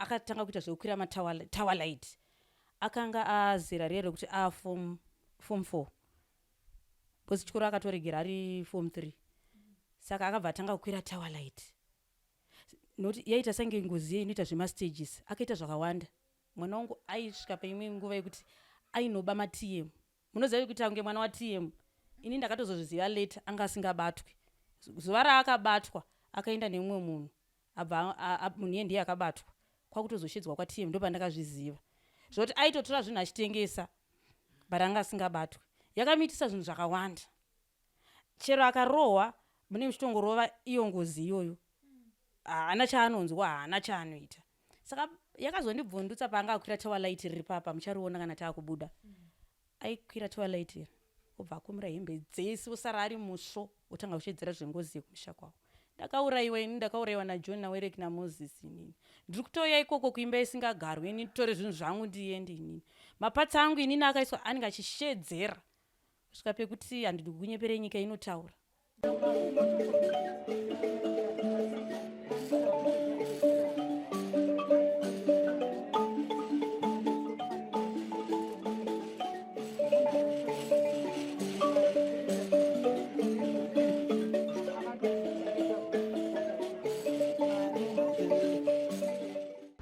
Akatanga kuita zvekukwira matower light. Akanga azera riya rekuti a form form 4, because chikoro akatoregera ari form 3. Saka akabva atanga kukwira tower light, nokuti yaita sange ngozi ye inoita zvemastages. Akaita zvakawanda mwana wangu. Aisvika paimwe nguva yekuti ainoba maTM. Munoziva kuti kunge mwana waTM, ini ndakatozozviziva later, anga asingabatwi. Zuva raakabatwa akaenda nemumwe munhu, abva munhu iye ndiye akabatwa, kwakutozoshedzwa kwaTM. Ndopandakazviziva zvokuti aitotora zvinhu achitengesa, but anga asingabatwi. Yakamuitisa zvinhu zvakawanda. Chero akarohwa, mune muchitongorova iyo ngozi iyoyo, haana chaanonzwa, haana chaanoita. Saka yakazondibvundutsa paanga akwira tower light riri papa, muchariona kana taakubuda. Aikwira tower light iri, obva akumura hembe dzese, osara ari musvo, otanga kuchedzera zvengozi yekumusha kwavo. "Ndakaurayiwa ini, ndakaurayiwa naJohn, naWerek, naMoses. Inini ndiri kutouya ikoko kuimba isingagarwi, ini nditore zvinhu zvangu ndiende. Inini mapatsi angu inini akaiswa." Anenge achishedzera kusvika pekuti handidi kukunyepere, nyika inotaura.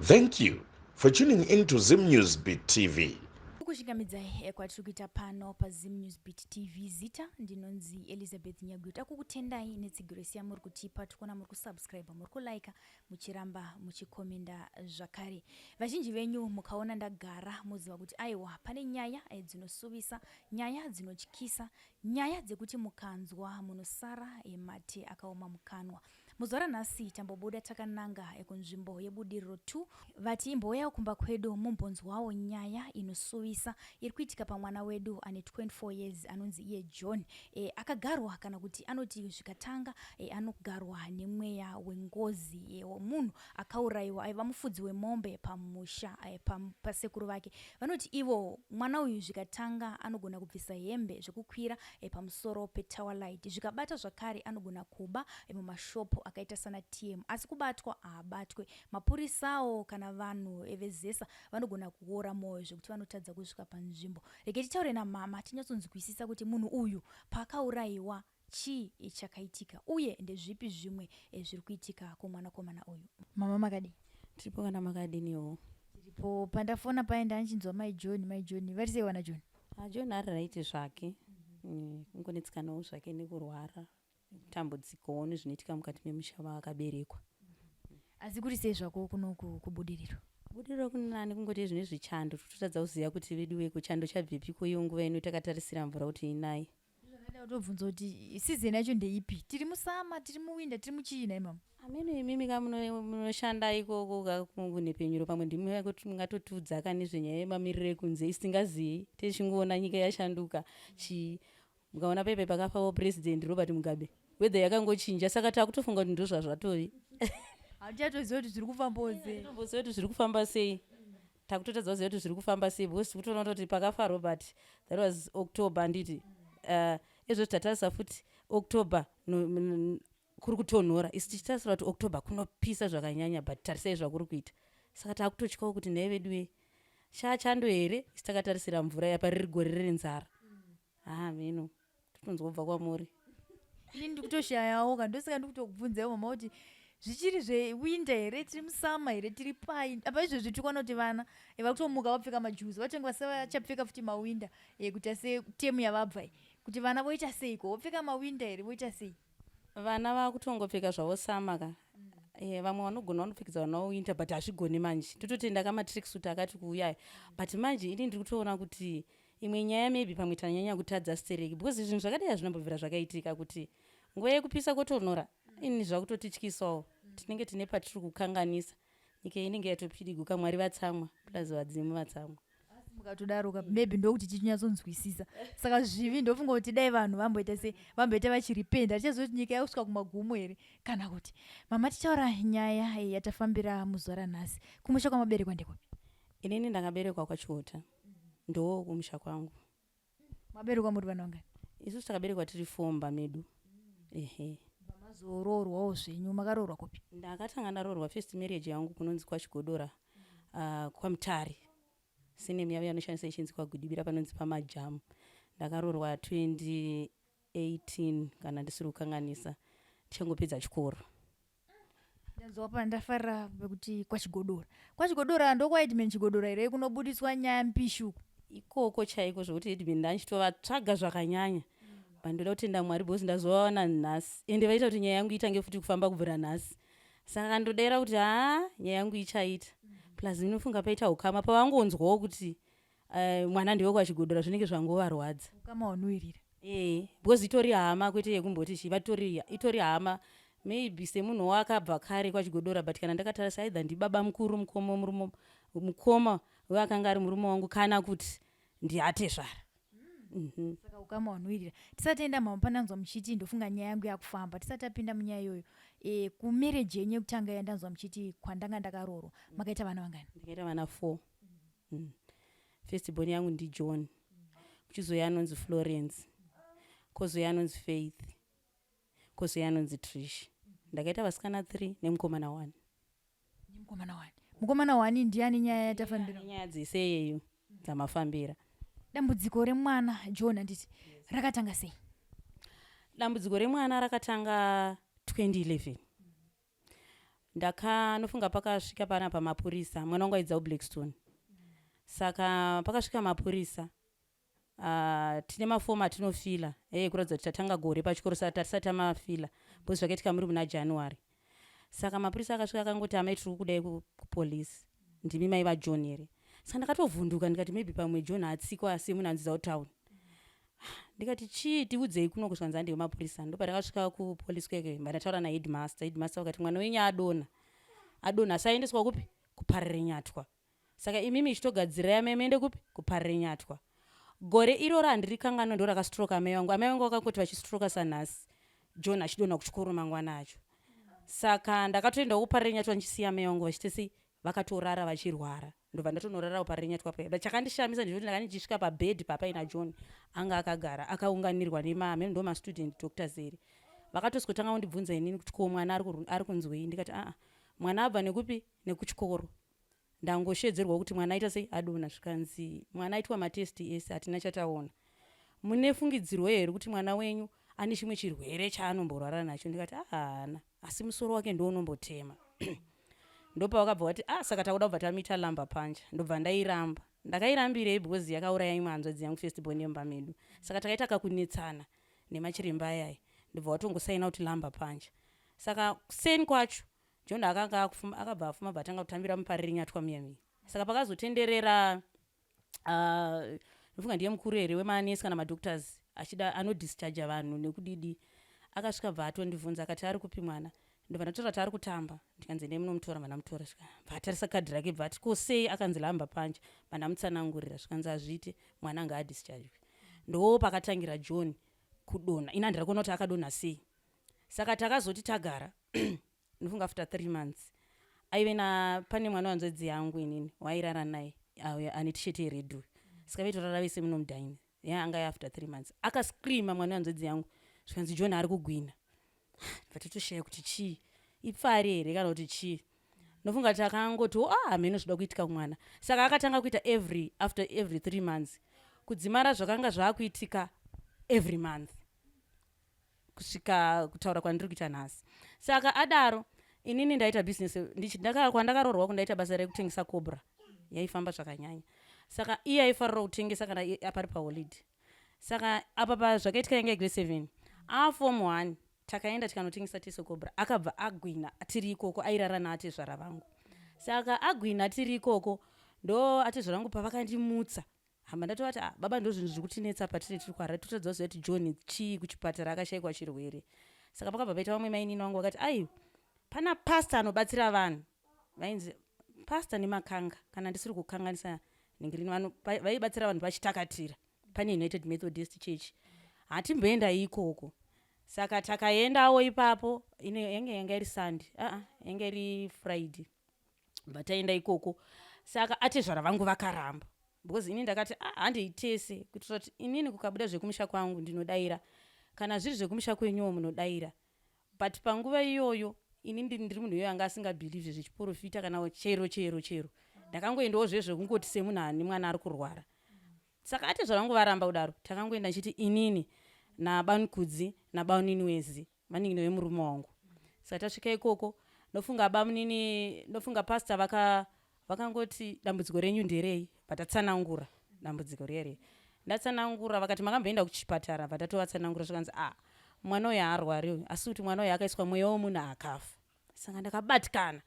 Thank you for tuning in to Zim News Beat TV. Kukuchingamidzai kwatiri kuita pano paZim News Beat TV. Zita ndinonzi Elizabeth Nyaguta. Kukutendai netsigiro yese yamuri kutipa. Tikuona muri kusubscribe, muri kulike, muchiramba muchikomenda zvakare. Vazhinji venyu mukaona ndagara, moziva kuti aiwa, pane nyaya dzinosuvisa, nyaya dzinotyisa, nyaya dzekuti mukanzwa munosara mate akaoma mukanwa. Muzuva ranhasi tambobuda takananga kunzvimbo yeBudiriro 2. Vati imbouyawo kumba kwedu mumbonzwawo nyaya inosuvisa iri kuitika pamwana wedu ane 24 years, anonzi iye John. Akagarwa, kana kuti anoti zvikatanga anogarwa nemweya wengozi wemunhu akaurayiwa aiva mufudzi wemombe pamusha pasekuru vake. Vanoti ivo mwana uyu zvikatanga anogona kubvisa hembe zvekukwira pamusoro petower light. Zvikabata zvakare anogona kuba mumashopu akaita sana TM, asi kubatwa haabatwe. Mapurisawo kana vanhu veZESA vanogona kuora mwoyo zvekuti vanotadza kusvika panzvimbo. Rege titaure namama tinyatsonzwisisa kuti munhu uyu paakaurayiwa chii chakaitika, uye ndezvipi zvimwe zviri kuitika kumwanakomana uyu. Mama, makadii? Tiripo, kana makadiniwo? Tiripo. Pandafona paye ndanchinzwa mai John, mai John. Vari sei wana John? Ah, John ari right zvake. Kungonetsikanawo zvake nekurwara, nekutambudzikawo nezvinoitika mukati memusha vaakaberekwa. Asi kuri sei zvako kuno kuBudiriro? Budiriro kunani, kungoti zvine zvichando, tototadza kuziva kuti vedu weko chando chabvepiko iyo nguva ino takatarisira mvura kuti inai. Zvakaida kutobvunza kuti season yacho ndeipi? Tiri musummer, tiri muwinter, tiri muchii nhai mama? Ameno imimi ka munoshanda ikoko ka kunhepenyuro, pamwe ndimi mungatotiudza ka nezvenyaya yemamiriro ekunze. Isi tingazivi, tichingoona nyika yashanduka chii. Mukaona pepe pakafawo President Robert Mugabe, weather yakangochinja, saka takutofunga kuti ndo zvazvatovi. Hatichatoziva kuti zviri kufambawo sei. Tomboziva kuti zviri kufamba sei, takutotadza kuziva kuti zviri kufamba sei, because tikutoona kuti pakafa Robert, that was October, handiti? Izvozvi tatarisa futi October, no, kuri kutonhora. Isi tichitarisira kuti October kunopisa zvakanyanya, but tarisai zvakuri kuita. Saka takutotyawo kuti nhai veduwe, shaa chando here isi takatarisira mvura yapa riri gore renzara? Ha, mheno, totonzwa kubva kwamuri. Ini ndikutoshayawo ka, ndosaka ndikutokubvunzaiwo mama kuti zvichiri zvewinter here, tiri musummer here, tiri pai apa izvezvi? Tikuona kuti vana vakutomuka vapfeka majuzi, vatenge vasachapfeka futi mawinter, kuita setemu yavabva iyi, kuti vana voita seiko? Vopfeka mawinter here, voita sei? Vana vakutongopfeka zvavo summer ka. Vamwe vanogona vanopfekedza vana vavo winter, but hazvigoni manje. Tototenda kamatracksuit akati kuuyaya, but manje ini ndiri kutoona kuti imwe nyaya maybe pamwe tanyanya kutadza stereki, because zvinhu zvakadai hazvinombobvira zvakaitika kuti nguva yekupisa kotonhora. Ini zvakutotityisawo, tinenge tine patiri kukanganisa. Nyika inenge yatopidiguka, Mwari vatsamwa, plus vadzimu vatsamwa. Asi mukatodaro ka, maybe ndokuti tichinyatsonzwisisa. Saka zvivi ndofunga kuti dai vanhu vamboita sei, vamboita vachiripenda, tichaziva kuti nyika yakusvika kumagumo here kana kuti. Mama, tichaura nyaya yatafambira muzuva ranhasi. Kumusha kwamaberekwa ndekupi? Inini ndakaberekwa kwaChiota, ndo kumusha kwangu. Maberekwa muri vanhu vangani? Isusu takaberekwa tiri four mumba medu, ehe. Mazoroorwawo zvenyu, makaroorwa kupi? Ndakatanga ndaroorwa first marriage yangu kunonzi kwaChigodora. kwaMutare. Surname yavo yanoshandisa ichinzi kwaGudibira panonzi paMajamu. Ndakaroorwa 2018 kana ndisiri kukanganisa ndichangopedza chikoro. Ndanzwa pa ndafarira pekuti kwaChigodora. KwaChigodora ndokwaHeadman Chigodora here kunobudiswa nyaya mbishi uku? Ikoko chaiko zvokuti headman ndanchitovatsvaga zvakanyanya. But ndoda kutenda Mwari because ndazovawana nhasi. Ende vaita kuti nyaya yangu itange futi kufamba kubvira nhasi. Saka ndodaira kuti haa nyaya yangu ichaita. Plus ndinofunga paita ukama pavangonzwawo kuti mwana ndewe kwaChigodora zvinenge zvangovarwadza. Ukama hunoirira. Eh, because itori hama kwete yekumboti chii vatori itori hama maybe semunhu wakabva kare kwaChigodora but kana ndakatarisa either ndibaba mukuru mukoma murume mukoma weakanga ari murume wangu kana kuti ndiatezvara. Saka ukama hunoirira. Tisati taenda mhamo pandanzwa muchiti ndofunga nyaya yangu yakufamba. Tisati tapinda munyaya iyoyo. E, kumarriage yenyu yekutanga yandanzwa muchiti kwandanga ndakaroorwa. Makaita vana vangani? Ndakaita vana 4. First born yangu ndiJohn. Kuchizouya anonzi Florence. Kozouya anonzi Faith. Kozouya anonzi Trish. Ndakaita vasikana 3 nemukomana 1. Nemukomana 1. Mukomana 1 ndiani nyaya yatafambira? Nyaya dzese iyeyo dzamafambira. Dambudziko remwana John handiti rakatanga sei? Dambudziko remwana rakatanga 2011. Ndakanofunga pakasvika pana pamapurisa mwana wangu aidza kuBlackstone. Saka pakasvika mapurisa tine mafomu atinofila kuratidza kuti tatanga gore pachikoro saka tatisati tamafila because zvakaitika muri muna January. Saka mapurisa akasvika akangoti amai tiri kukudai kupolice ndimi mai vaJohn here. Saka ndakatovhunduka ndikati maybe pamwe John atsikwa semunhu anzidza kutown. Ndikati chii tiudzei kuno kusvanzi handei mapurisa. Ndopandakasvika kupolice kweke ndataura naheadmaster. Headmaster vakati mwana wenyu adonha. Adonha asi aendeswa kupi? KuParirenyatwa. Saka imimi ichitogadzirai amai muende kupi? KuParirenyatwa. Gore iroro handirikanganwe ndo rakastroka amai vangu. Amai vangu vakangoti vachistroka sanhasi John achidonha kuchikoro mangwana acho. Saka ndakatoendawo kuParirenyatwa ndichisiya amai vangu vachite sei? Vakatorara vachirwara. Ndobva ndatonorara kuParirenyatwa paya. But chakandishamisa ndechekuti ndakanga ndichisvika pabed papaina John anga akagara akaunganirwa nema ndo mastudent doctors here. Vakatosvikotanga kundibvunza inini kuti ko mwana ari kunzwei ndikati aa mwana abva nekupi nekuchikoro. Ndangoshedzerwa kuti mwana aita sei adonha zvikanzi mwana aitwa matest ese hatina chataona. Mune fungidzirwo here kuti mwana wenyu ane chimwe chirwere chaanomborwara nacho ndikati haana asi musoro wake ndo unombotema. Ndopavakabva vati ah saka takuda kubva tamuita lumbar puncture ndobva ndairamba. Ndakairambirei because yakauraya imwe hanzvadzi yangu first born yemumba medu. Saka takaita kakunetsana nemachiremba ayaya ndobva watongosaina kuti lumbar puncture. Saka kuseni kwacho John akanga akufuma akabva afuma bva atanga kutambira muParirenyatwa muya muya. Saka pakazotenderera ndofunga ndiye mukuru here wemanesi kana madoctors achida anodischarge vanhu nekudidi akasvika bva atondibvunza akati ari kupi mwana ndobva ndataura kuti ari kutamba ndikanzi endai munomutora bva ndamutora svika bva atarisa kadhi rake bva ati ko sei akanzi lumbar puncture bva ndamutsanangurira zvikanzi hazviite mwana ngaadischarge ndo pakatangira John kudonha ini handira kuona kuti akadonha sei saka takazoti tagara ndofunga after 3 months aive na pane mwana wanzvedzi yangu inini wairara naye ane t-shirt yered uyu saka vaitorara vese muno mudining ya anga after 3 months akascreama mwana wanzvedzi yangu zvikanzi John ari kugwina vatitoshaya kuti chii ipfari here kana kuti chii ndofunga takangoti ah hameno zvida kuitika kumwana saka akatanga kuita every after every 3 months kudzimara zvakanga zvaakuitika every month kusvika kutaura kwandiri kuita nhasi. Saka adaro inini ndaita business kwandakaroorwa kundaita basa rekutengesa cobra yaifamba zvakanyanya. Saka iye aifarira kutengesa kana pari paholiday. Saka apa pazvakaitika yanga grade 7 aform 1 takaenda tikanotengesa tese cobra akabva agwina tiri ikoko airara naatezvara vangu. Saka agwina tiri ikoko ndo atezvara vangu pavakandimutsa hama ndatovati ah, baba ndo zvinhu zviri kutinetsa patiri tiri kuharare totadza kuziva kuti John chii kuchipatara akashaikwa chirwere. Saka pakabva paita vamwe mainini vangu vakati aiwa pana pastor anobatsira vanhu vainzi pastor nemakanga kana ndisiri kukanganisa nhingirini vaibatsira vanhu vachitakatira pane United Methodist Church hatimboenda ikoko. Saka takaendawo ipapo ine yanga iri Sunday aa yanga iri Friday bva taenda ikoko. Saka atezvara vangu vakaramba because ini ndakati ah, handei tese kuitira kuti inini kukabuda zvekumusha kwangu ndinodaira kana zviri zvekumusha kwenyuwo munodaira but panguva iyoyo ini ndiri munhu iyoyo anga asingabhilivhe zvechiporofita kana chero chero chero. Ndakangoendawo zvezvekungoti semunhu ane mwana ari kurwara. Saka atezvara vangu varamba kudaro, takangoenda ndichiti inini nabankudzi nabanini wezi vanin'ina vemurume wangu. Saka tasvika ikoko ndofunga bamunini, ndofunga pastor vaka vakangoti dambudziko renyu nderei, vatatsanangura dambudziko riye. Ndatsanangura vakati makamboenda kuchipatara, vatatovatsanangura zvikanzi ah mwana uyu haarwari uyu, asi kuti mwana uyu akaiswa mweya wemunhu akafa. Saka ndakabatikana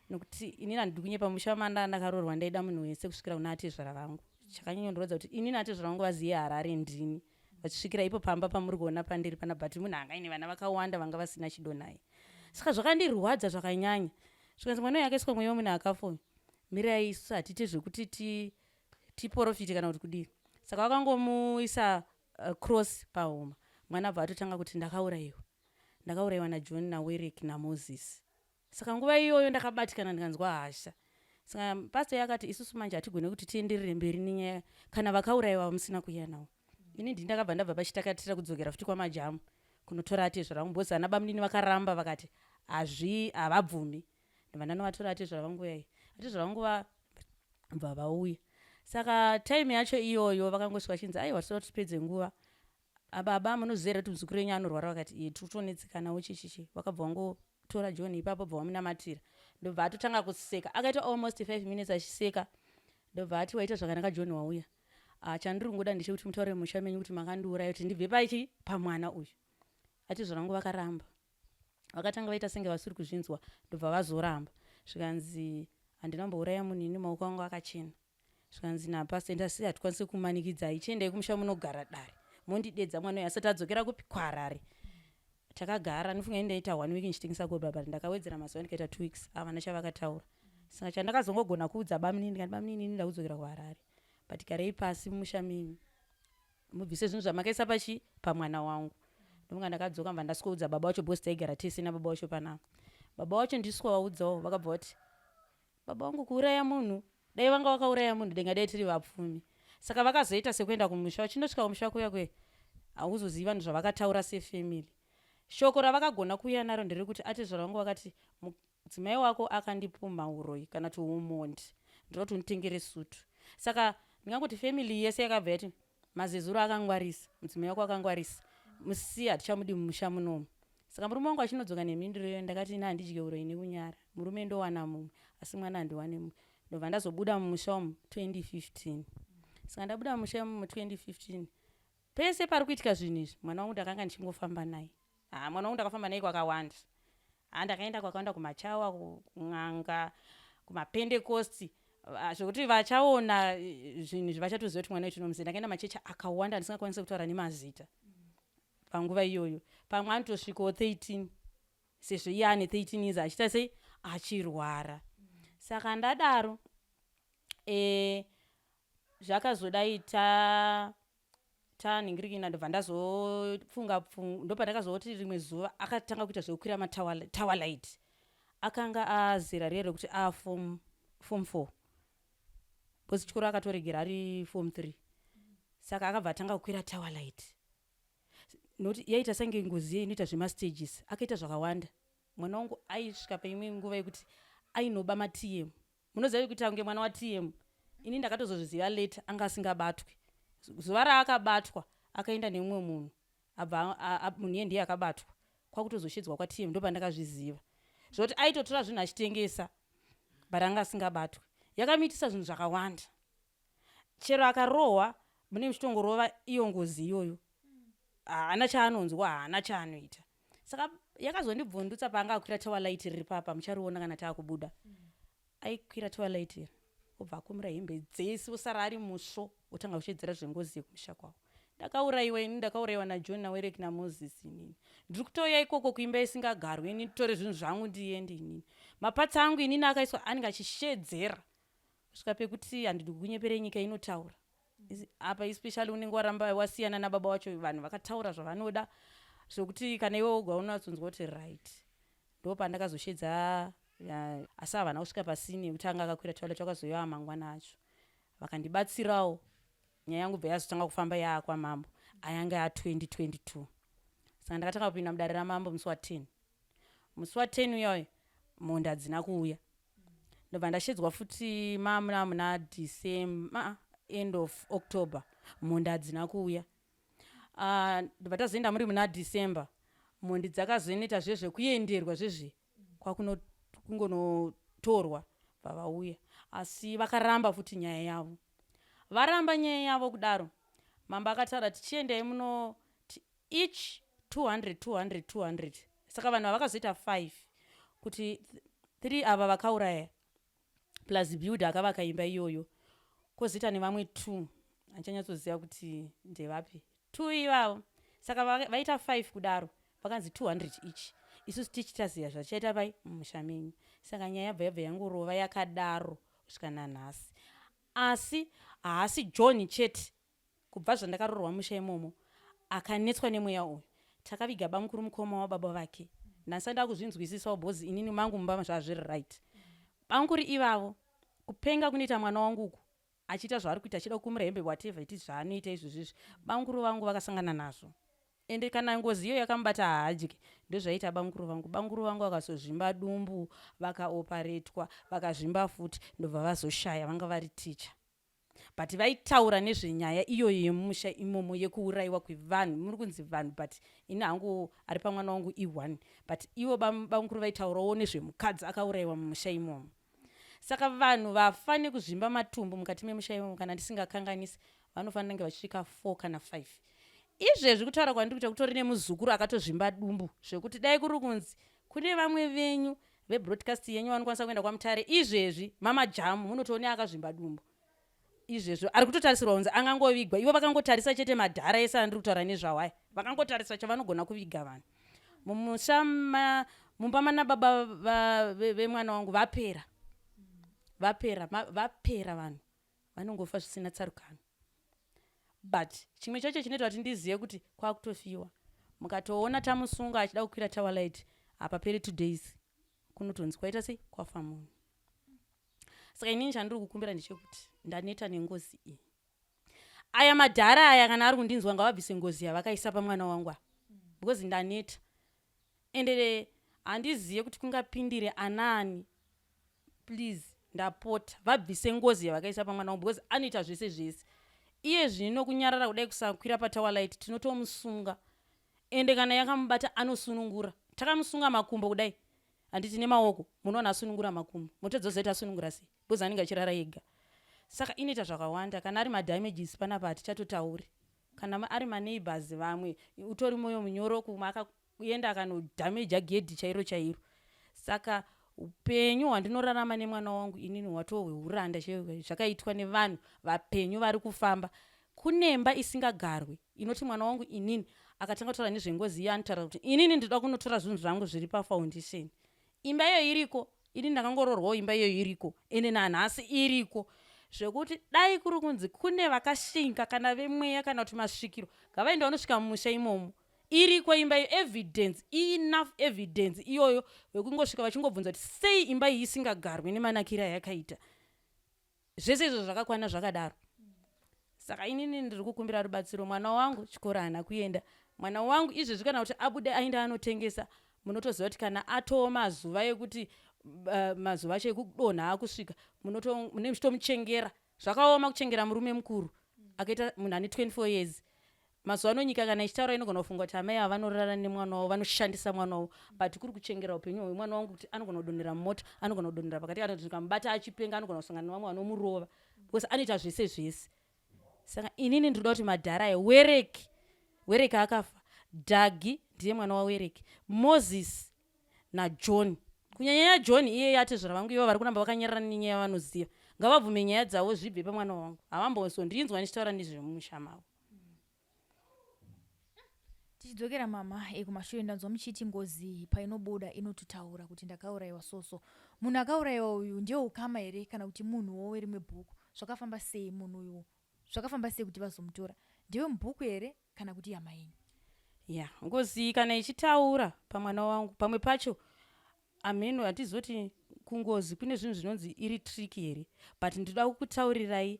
nokuti inini handidi kunyepa, musha manda ndakaroorwa ndaida munhu wese kusvikira kuna atezvara vangu. Chakanyanyondirodza kuti inini atezvara vangu vaziye Harare ndini vachisvikira ipo pamba pamuri kuona pandiri pana, but munhu anga aine vana vakawanda vanga vasina chido naye. Saka zvakandirwadza zvakanyanya. Zvikanzi mwana uyu akaiswa mweya wemunhu akafa uyu, mirai isu hatiite zvekuti tiporofite kana kuti kudii. Saka vakangomuisa cross pahuma, mwana abva atotanga kuti ndakaurayiwa, ndakaurayiwa naJohn naWerick naMoses. Saka nguva iyoyo ndakabatikana ndikanzwa hasha. Saka pastor yakati isusu manje hatigone kuti tienderere mberi nenyaya kana vakaurayiwa musina kuuya navo. Ini ndini ndakabva ndabva pachitakatira kudzokera futi kwamajamu kunotora atezvara vangu, because ana bamunini vakaramba vakati hazvi havabvumi. Ndobva ndanovatora atezvara vangu yai, atezvara vangu vabva vauya. Saka time yacho iyoyo vakangosvika vachinzi aiwa toda kuti tipedze nguva, ababa munoziva here kuti muzukuru wenyu anorwara? Vakati iye tiri kutonetsekanawo chichichi. Vakabva vangotora John ipapo bva vamunamatira, ndobva atotanga kuseka. Akaita almost 5 minutes achiseka, ndobva ati waita zvakanaka John wauya. Ah, chandiri kungoda ndechekuti mutaure musha menyu kuti makandiuraya kuti ndibve pachi pamwana uyu. Atizvara vangu vakaramba, vakatanga vaita senge vasiri kuzvinzwa, ndobva vazoramba. Zvikanzi handina kumbouraya munhu ini, maoko angu akachena. Zvikanzi napastor ndasi hatikwanisi kumanikidzai, chiendai kumusha munogara dare mondidedza mwana uyu asati adzokera kupi kuHarare. Takagara nofunga ini ndaita one week ndichitengesa gold, but ndakawedzera mazuva ndikaita 2 weeks, havana chavakataura. Saka chandakazongogona kuudza bamunini, ndikati bamunini ini ndakudzokera kuHarare, but garei pasi mumusha menyu mubvise zvinhu zvamakaisa pachi pamwana wangu. Ndofunga ndakadzoka mva ndasikoudza baba wacho, because taigara tese nababa wacho panapa. Baba wacho ndisikovaudzawo, vakabva vati baba vangu kuuraya munhu, dai vanga vakauraya munhu denga dai tiri vapfumi. Saka vakazoita sekuenda kumusha, vachindosvika kumusha kuya kwe hauzozivi vanhu zvavakataura sefamily. Shoko ravakagona kuuya naro nderekuti atezvara vangu vakati mudzimai wako akandipumha uroyi kana kuti umondi, ndoda kuti unditengere sutu. Saka ndingangoti family yese yakabva yati mazezuro akangwarisa, mudzimai wako akangwarisa, musiye hatichamudi mumusha munomu. Saka murume wangu achinodzoka nemhinduro iyoyo, ndakati ini handidye uroyi nekunyara, murume ndowana mumwe asi mwana handiwane mumwe. Ndobva ndazobuda mumusha umu 2015. Saka ndabuda mumusha umu 2015, pese pari kuitika zvinhu izvi mwana wangu ndakanga ndichingofamba naye. Ha, mwana wangu ndakafamba naye kwakawanda. Ha, ndakaenda kwakawanda, kumachawa, kun'anga, kumapentecost, zvekuti vachaona zvinhu izvi vachatoziva kuti mwana wetu tinomuziva. Ndakaenda machechi akawanda andisingakwanisi kutaura nemazita panguva iyoyo. Pamwe anotosvikawo 13 sezvo iye ane 13 years achiita sei achirwara. Saka ndadaro zvakazodai ta tanhingirikina, ndobva ndazofunga, ndopandakazoti rimwe zuva akatanga kuita zvekukwira matower light. Akanga azera riye rekuti a form 4, because chikoro akatoregera ari form 3. Saka akabva atanga kukwira tower light, nokuti yaita senge ngozi ye inoita zvemastages. Akaita zvakawanda mwana wangu, aisvika paimwe nguva yekuti ainoba maTM. Munoziva kuita kunge mwana waTM. Ini ndakatozozviziva later anga asingabatwi. Zuva raakabatwa akaenda nemumwe munhu, abva munhu iye ndiye akabatwa, kwakutozoshedzwa kwaTM, ndopandakazviziva zvoti aitotora zvinhu achitengesa, but anga asingabatwi. Yakamuitisa zvinhu zvakawanda. Chero akarohwa mune muchitongorova iyo ngozi iyoyo, haana chaanonzwa, haana chaanoita. Saka yakazondibvundutsa paanga akwira tower light riri papa, muchariona kana taakubuda. Aikwira tower light iri, obva akumura hembe dzese, osara ari musvo, otanga kushedzera zvengozi yekumusha kwavo, ndakaurayiwa ini, ndakaurayiwa naJohn naWerek naMoses, inini ndiri kutouya ikoko kuimba isingagarwi, ini nditore zvinhu zvangu ndiende, inini mapatsi angu inini akaiswa. Anenge achishedzera kusvika pekuti handidi kukunyepere, nyika inotaura apa, especially unenge waramba wasiyana nababa wacho. Vanhu vakataura zvavanoda zvokuti kana iwe woga unonatsonzwa kuti right. Ndo pandakazoshedza, asi havana kusvika pasini yekuti anga akakwira toilet. Vakazoiwa mangwana acho vakandibatsirawo, nyaya yangu bva yazotanga kufamba yaakwamambo ayanga ya2022. Saka ndakatanga kupinda mudare ramambo musi wa10. Musi wa10 uyayo mhondi hadzina kuuya. Ndobva ndashedzwa futi mamuna muna December, end of October, mhondi hadzina kuuya. Ah, ndobva tazoenda muri muna December, mhondi dzakazonoita zvezvekuenderwa zvezve kwakungonotorwa vavauya, asi vakaramba futi nyaya yavo. Varamba nyaya yavo kudaro, mambo akataura, "Tichiendai muno each 200 200 200." Saka vanhu vavakazoita 5, kuti 3 ava vakauraya plus builder akavaka imba iyoyo, kwozoita nevamwe 2, handichanyatsoziva kuti ndevapi 2 ivavo. Saka vaita 5 kudaro, vakanzi 200 each, isusu tichitaziva zvatichaita pai mumusha menyu. Saka nyaya yabva yangorova yakadaro kusvika nanhasi. Asi haasi John chete. Kubva zvandakarorwa musha imomo akanetswa nemweya uyu. Takaviga bamukuru, mukoma wababa vake. Nhasi nda kuzvinzwisisawo, because inini mangu mumba zvazviri right. Bamukuru ivavo, kupenga kunoita mwana wangu uku, achiita zvaari kuita, achida kukumura hembe, whatever it is zvaanoita izvozvizvi, bamukuru vangu vakasangana nazvo. Ende kana ngozi iyo yakamubata, haadyi. Ndozvaita bamukuru vangu. Bamukuru vangu vakazozvimba dumbu, vakaoparetwa, vakazvimba futi, ndobva vazoshaya. Vanga vari ticha, but vaitaura nezvenyaya iyoyo yemumusha imomo yekuurayiwa kwevanhu. Muri kunzi vanhu, but ini hangu ari pamwana wangu i1, but ivo bamukuru vaitaurawo nezvemukadzi akaurayiwa mumusha imomo. Saka vanhu vafa nekuzvimba matumbu mukati memusha imomo, kana ndisingakanganisi, vanofanira kunge vachisvika 4 kana 5 izvezvi. Kutaura kwandiri kuita, kutori nemuzukuru akatozvimba dumbu, zvekuti dai kuri kunzi kune vamwe venyu vebroadcast yenyu vanokwanisa kuenda kwaMutare izvezvi, mamajamu munotoone akazvimba dumbu izvezvo ari kutotarisirwa kunzi angangovigwa. Ivo vakangotarisa chete, madhara ese andiri kutaura nezvawo aya, vakangotarisa chavanogona kuviga vanhu mumusha mumba mana baba vemwana wangu. Vapera, vapera, vapera. Vanhu vanongofa zvisina tsarukano. But chimwe chacho chinoita kuti ndizive kuti kwakutofiwa, mukatoona tamusunga achida kukwira tower light, hapaperi 2 days kunotonzi kwaita sei, kwafa munhu. Saka inini chandiri kukumbira ndechekuti ndaneta nengozi iyi. Aya madhara aya, kana ari kundinzwa, ngavabvise ngozi yavakaisa pamwana wangu, because ndaneta. Ende handizive kuti kungapindire anaani. Please, ndapota, vabvise ngozi yavakaisa pamwana wangu, because anoita zvese zvese iye zvino. Kunyarara kudai, kusakwira patower light, tinotomusunga. Ende kana yakamubata, anosunungura. Takamusunga makumbo kudai, handiti, nemaoko, munoona asunungura makumbo, motodzozoita asunungura sei, because anenge achirara ega. Saka inoita zvakawanda. Kana ari madamages panapa hatichatotauri. Kana ari maneighbors vamwe, utori mwoyo munyoro, kumwe akaenda akanodhameja gedhi chairo chairo. Saka upenyu hwandinorarama nemwana wangu inini hwatohweuranda chaihwo, zvakaitwa nevanhu vapenyu vari kufamba. Kunemba isingagarwi inoti mwana wangu inini akatanga kutaura nezvengozi iye, anotaura kuti inini ndinoda kunotora zvinhu zvangu zviri pafoundation. Imba iyo iriko, ini ndakangororwawo, imba iyoyo iriko, ende nanhasi iriko. Zvekuti dai kuri kunzi kune vakashinga, kana vemweya kana kuti masvikiro, ngavaende vanosvika mumusha imomo. Iriko imba iyo, evidence, enough evidence iyoyo vekungosvika vachingobvunza kuti sei imba iyi isingagarwi nemanakiro ayakaita. Zvese izvo zvakakwana zvakadaro. Saka inini ndiri kukumbira rubatsiro. Mwana wangu chikoro haana kuenda. Mwana wangu izvezvi kana kuti abude aende anotengesa, munotoziva kuti kana atoo mazuva ekuti mazuva acho ekudonha akusvika, mune muchitomuchengera. Zvakaoma kuchengera murume mukuru akaita munhu ane 24 years. Mazuva ano nyika kana ichitaura inogona kufunga kuti amai ava vanorara nemwana wavo, vanoshandisa mwana wavo, but kuri kuchengera upenyu hwemwana wangu, kuti anogona kudonhera mumota, anogona kudonhera pakati, kana kuti tikamubata achipenga, anogona kusangana nevamwe vanomurova, because anoita zvese zvese. Saka inini ndinoda kuti madhara aya, Wereki, Wereki akafa, Dhagi ndiye mwana waWereki, Moses naJohn, kunyanya John iyeye atezvara vangu, ivo vari kuramba vakanyarara nenyaya yavanoziva, ngavabvume nyaya dzavo zvibve pamwana wangu. Havambozondinzwa ndichitaura nezvemumusha mavo. Tichidzokera, mama, kumashure, ndanzwa muchiti ngozi painobuda inototaura kuti ndakaurayiwa. Soso munhu akaurayiwa uyu ndiye ukama here, kana kuti munhuwo werimwe bhuku? Zvakafamba sei munhu uyu? Zvakafamba sei kuti vazomutora? Ndewe mubhuku here, kana kuti hama yenyu? Ya, ngozi kana ichitaura pamwana wangu, pamwe pacho ameno hatizoti kungozi kune zvinhu zvinonzi iri trick here, but ndinoda kukutaurirai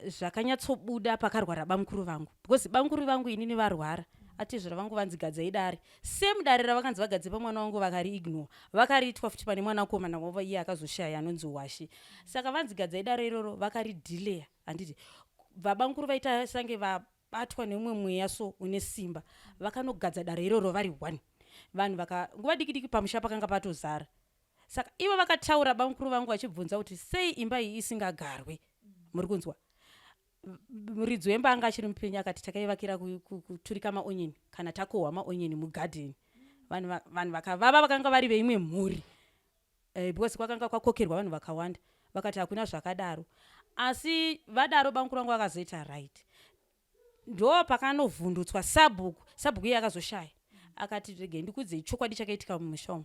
zvakanyatsobuda pakarwara bamukuru vangu, because bamukuru vangu inini varwara. Atezvara vangu vanzi gadzai dare. Same dare ravakanzi vagadze pamwana wangu vakari ignore. Vakariitwa futi pane mwanakomana wavo iye akazoshaya anonzi Washe. Saka vanzi gadzai dare iroro vakari delaya handiti. Babamukuru vaita sange vabatwa neumwe mweya so une simba. Vakanogadza dare iroro vari one. Vanhu vaka nguva diki diki pamusha pakanga patozara. Saka ivo vakataura bamukuru vangu vachibvunza kuti sei imba iyi isingagarwe. Muri kunzwa? Muridzi wemba anga achiri mupenyu akati takaivakira kuturika maonyeni kana takohwa maonyeni mugadheni. Vanhu vakavava vakanga vari veimwe mhuri because kwakanga kwakokerwa vanhu vakawanda vakati hakuna zvakadaro. Asi vadaro bamukuru vangu vakazoita right. Ndo pakanovhundutswa sabhuku. Sabhuku iye akazoshaya. Akati regei ndikuudzei chokwadi chakaitika mumusha umu.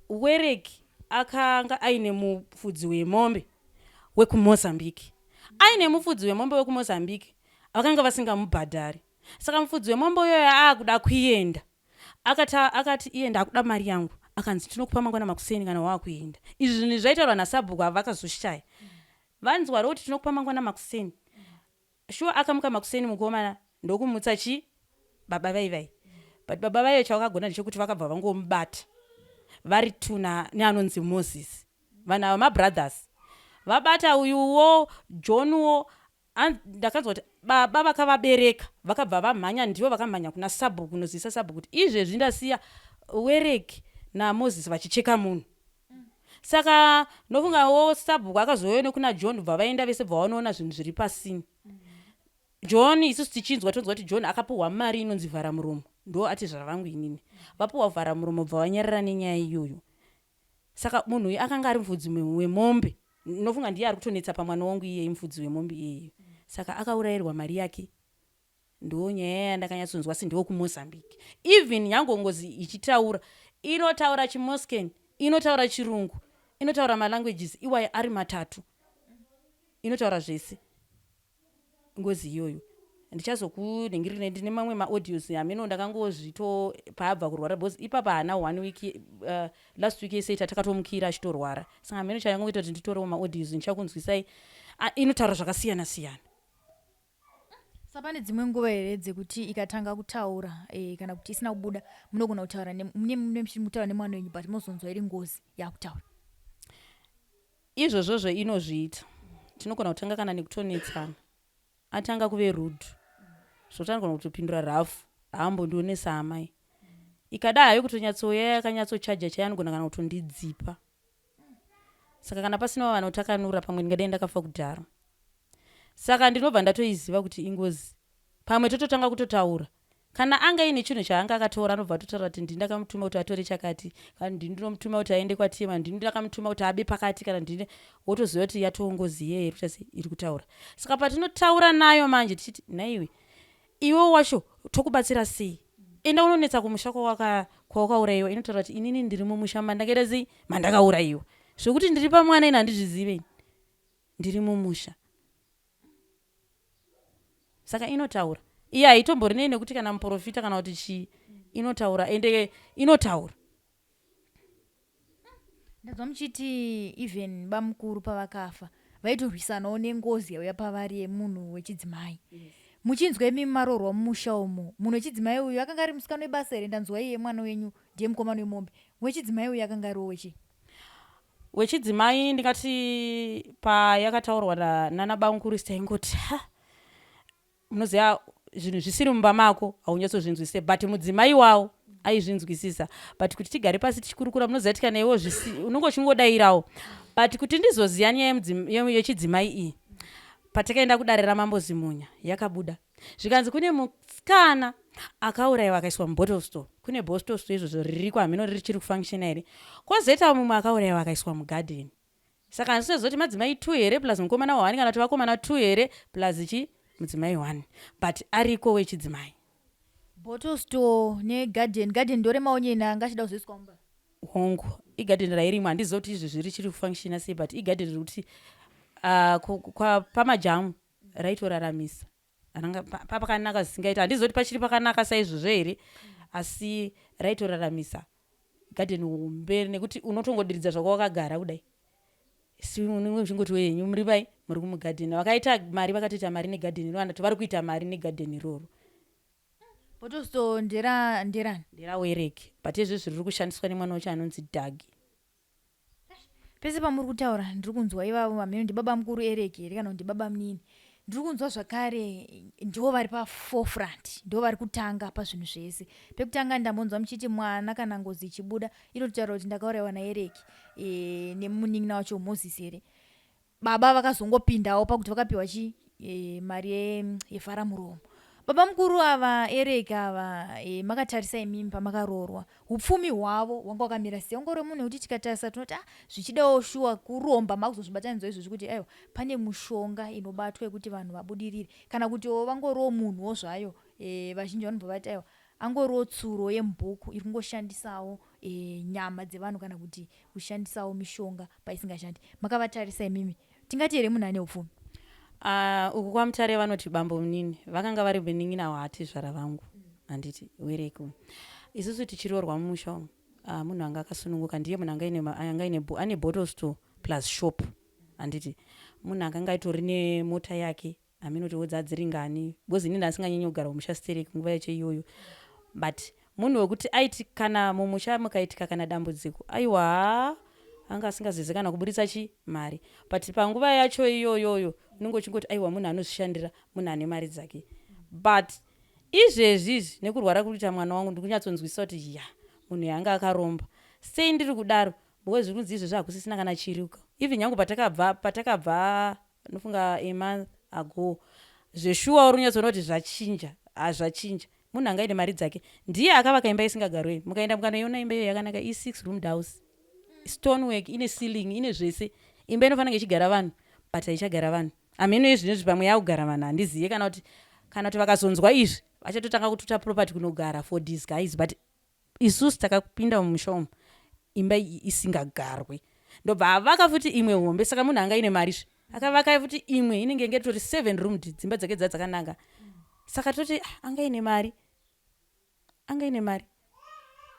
Wereki akanga aine mufudzi wemombe wekuMozambique. Aine mufudzi wemombe wekuMozambique vakanga vasingamubhadhari. Saka mufudzi wemombe uyoyo aakuda kuenda. Akati, akati iye ndakuda mari yangu. Akanzi tinokupa mangwana makuseni kana waakuenda. Izvi zvinhu zvaitaurwa nasabhuku ava vakazoshaya. Vanzwa rokuti tinokupa mangwana makuseni. Sure akamuka makuseni mukomana ndokumutsa chi baba vaivai. But baba vaive chavakagona ndechekuti vakabva vangomubata vari two neanonzi Moses. Vanhu ava mabrothers. Vabata uyuwo John wo ndakanzwa kuti baba vakavabereka vakabva vamhanya ndivo vakamhanya kuna sabhuku kunozivisa sabhuku kuti izvezvi ndasiya Wereki naMoses vachicheka munhu. Saka ndofunga wo sabhuku akazouya nekuna John bva vaenda vese bva vanoona zvinhu zviri pasini. John isusu tichinzwa tonzwa kuti John akapuhwa mari inonzi vhara muromo ndo atezvara vangu inini. Vapuhwa vhara muromo bva vanyarara nenyaya iyoyo. Saka munhu uyu akanga ari mufudzi wemombe. Ndofunga ndiye ari kutonetsa pamwana wangu iyeye mufudzi wemombe iyeyo. Saka akaurayirwa mari yake. Ndo nyaya yandakanyatsonzwa asi ndewe kuMozambique. Even nyange ngozi ichitaura inotaura chiMosken, inotaura chirungu, inotaura malanguages iwayo ari matatu. Inotaura zvese ngozi iyoyo. Ndichazokunhingirinai ndine mamwe maaudios hameno ndakangozvito paabva kurwara because ipapa haana one week last week yese takatomukira achitorwara. Saka hameno chakangoita kuti nditorewo maaudios ndichakunzwisai. Inotaura zvakasiyana siyana. Sa pane dzimwe nguva here dzekuti ikatanga kutaura e, kana kuti isina kubuda munogona kutaura mutaura nemwana wenyu but mozonzwa iri ngozi yakutaura? Izvozvozvo inozviita. Tinogona kutanga kana nekutonetsana. Atanga kuve rude. Zvekuti anogona kutopindura rough. Haambondionesa amai. Ikada hayo kutonyatsouya yakanyatsochaja chaiyo anogona kana kutondidzipa. Saka kana pasina vanotakanura pamwe ndingadai ndakafa kudhara. Saka ndinobva ndatoiziva kuti ingozi. Pamwe tototanga kutotaura. Kana anga aine chinhu chaanga akatora anobva atotaura kuti ndini ndakamutuma kuti atore chakati, kana ndini ndinomutuma kuti aende kwaTema, ndini ndakamutuma kuti abe pakati kana ndini wotoziva kuti yatoo ngozi iyeye iri kuita sei iri kutaura. Saka patinotaura nayo manje tichiti nhaiwe iwe wacho tokubatsira sei? Enda unonetsa kumusha kwawakauraiwa inotaura kuti inini ndiri mumusha mandakaita sei mandakauraiwa. Zvekuti ndiri pamwana ini handizvizive ini. Ndiri mumusha. Saka inotaura. Iye haitomborinei nekuti kana muprofita kana kuti chii. Inotaura ende inotaura. Ndanzwa muchiti even bamukuru pavakafa vaitorwisanawo nengozi yauya pavari yemunhu wechidzimai. Yes. Muchinzwa imi maroorwa mumusha umu, munhu wechidzimai uyu akanga ari musikana webasa here? Ndanzwa iye mwana wenyu ndiye mukomana wemombe. Wechidzimai uyu akanga ariwo wechii? Wechidzimai ndingati payakataurwa nana bamukuru taingoti ha munoziva zvinhu zvisiri mumba mako haunyatsozvinzwisise but mudzimai wavo aizvinzwisisa but kuti tigare pasi tichikurukura munoziva kuti kana iwo unenge uchingodairawo but kuti ndizoziva nyaya yechidzimai iyi patakaenda kudare ramambo Zimunya yakabuda zvikanzi kune musikana akaurayiwa akaiswa mubottle store kune bottle store izvozvo ririko hameno richiri kufunctiona here kwozoita mumwe akaurayiwa akaiswa mugadheni saka handisinoziva kuti madzimai two here plus mukomana one kana kuti vakomana two here plus chi mudzimai one but ariko wechidzimai. Bottle store negarden garden ndoremaonyeni anga achida kuzoiswa mumba. Hongu igarden rairimwa handiziva kuti izvezvi richiri kufunctiona sei but igarden rekuti pamajamu raitoraramisa Ranga pakanaka zvisingaita handizivi kuti pachiri pakanaka saizvozvo here asi raitoraramisa garden hombe nekuti unotongodiridza zvako wakagara kudai si unenge uchingoti wenyu muri pai muri kumugadheni vakaita mari vakatoita mari negadheni iro andati vari kuita mari negadheni iroro. Bottle store ndera nderani? Nderawereki, but izvezvi riri kushandiswa nemwana wacho anonzi Dhagi. Pese pamuri kutaura ndiri kunzwa ivavo vamene ndibaba mukuru Ereki here kana kuti ndibaba munini. Ndiri kunzwa zvakare ndivo vari paforefront, ndivo vari kutanga pazvinhu zvese. Pekutanga ndambonzwa muchiti mwana kana ngozi ichibuda inototaura kuti ndakaurayiwa naEreki e, nemunin'ina wacho Moses here. Baba vakazongopindawo pakuti vakapiwa chi e, mari yevhara muromo. Baba mukuru ava Erek ava e, makatarisa imimi pamakaroorwa upfumi hwavo hwanga hwakamira sei? Wanga uri munhu wekuti tikatarisa tinoti ah, zvichidawo shuwa kuromba makuzozvibatanidzwa izvozvi kuti aiwa pane mushonga inobatwa yekuti vanhu vabudirire, kana kutiwo vangoriwo munhuwo zvayo e, vazhinji vanobva vati aiwa angoriwo tsuro yemubhuku iri kungoshandisawo e, nyama dzevanhu kana kuti kushandisawo mishonga paisingashandi. Makavatarisa imimi, tingati here munhu ane upfumi? Uku kwaMutare vanoti bambo munini vakanga vari munin'ina waatezvara vangu, handiti wereko. Isusu tichiroorwa mumusha umu, munhu anga akasununguka ndiye munhu anga aine ane bottle store plus shop, handiti munhu akanga aitori nemota yake, hameno kuti wodza dziri ngani, because inini asinganyanyi kugara mumusha stereki nguva yacho iyoyo. But munhu wekuti aiti kana mumusha mukaitika kana dambudziko, aiwa, anga asingazeze kana kuburitsa chi mari. But panguva yacho iyoyoyo unenge uchingoti aiwa, munhu anozvishandira, munhu ane mari dzake. But izvezvi izvi nekurwara kuri kuita mwana wangu, ndikunyatsonzwisisa kuti ya, munhu yanga akaromba. Sei ndiri kudaro? Because zviri kunzi izvezvi hakusisina kana chiruka. Even nyange patakabva ndofunga a month ago, zveshuwa uri kunyatsoona kuti zvachinja, hazvachinja. Munhu anga aine mari dzake ndiye akavaka imba isingagarwe. Mukaenda mukanoiona imba iyo yakanaka, i6 roomed house, stonework, ine ceiling, ine zvese. Imba inofanira kunge ichigara vanhu, but haichagara vanhu. Hameno izvinezvi pamwe yakugara vanhu, handizive kana kuti vakazonzwa izvi vachatotanga kututa property kunogara for disguise. But isusu takapinda mumusha umu imba iyi isingagarwe, ndobva avaka futi imwe hombe. Saka munhu anga ine mari zve akavaka futi imwe inenge inge tori seven roomed, dzimba dzake dza dzakanaka. Saka toti ah, anga ine mari, anga ine mari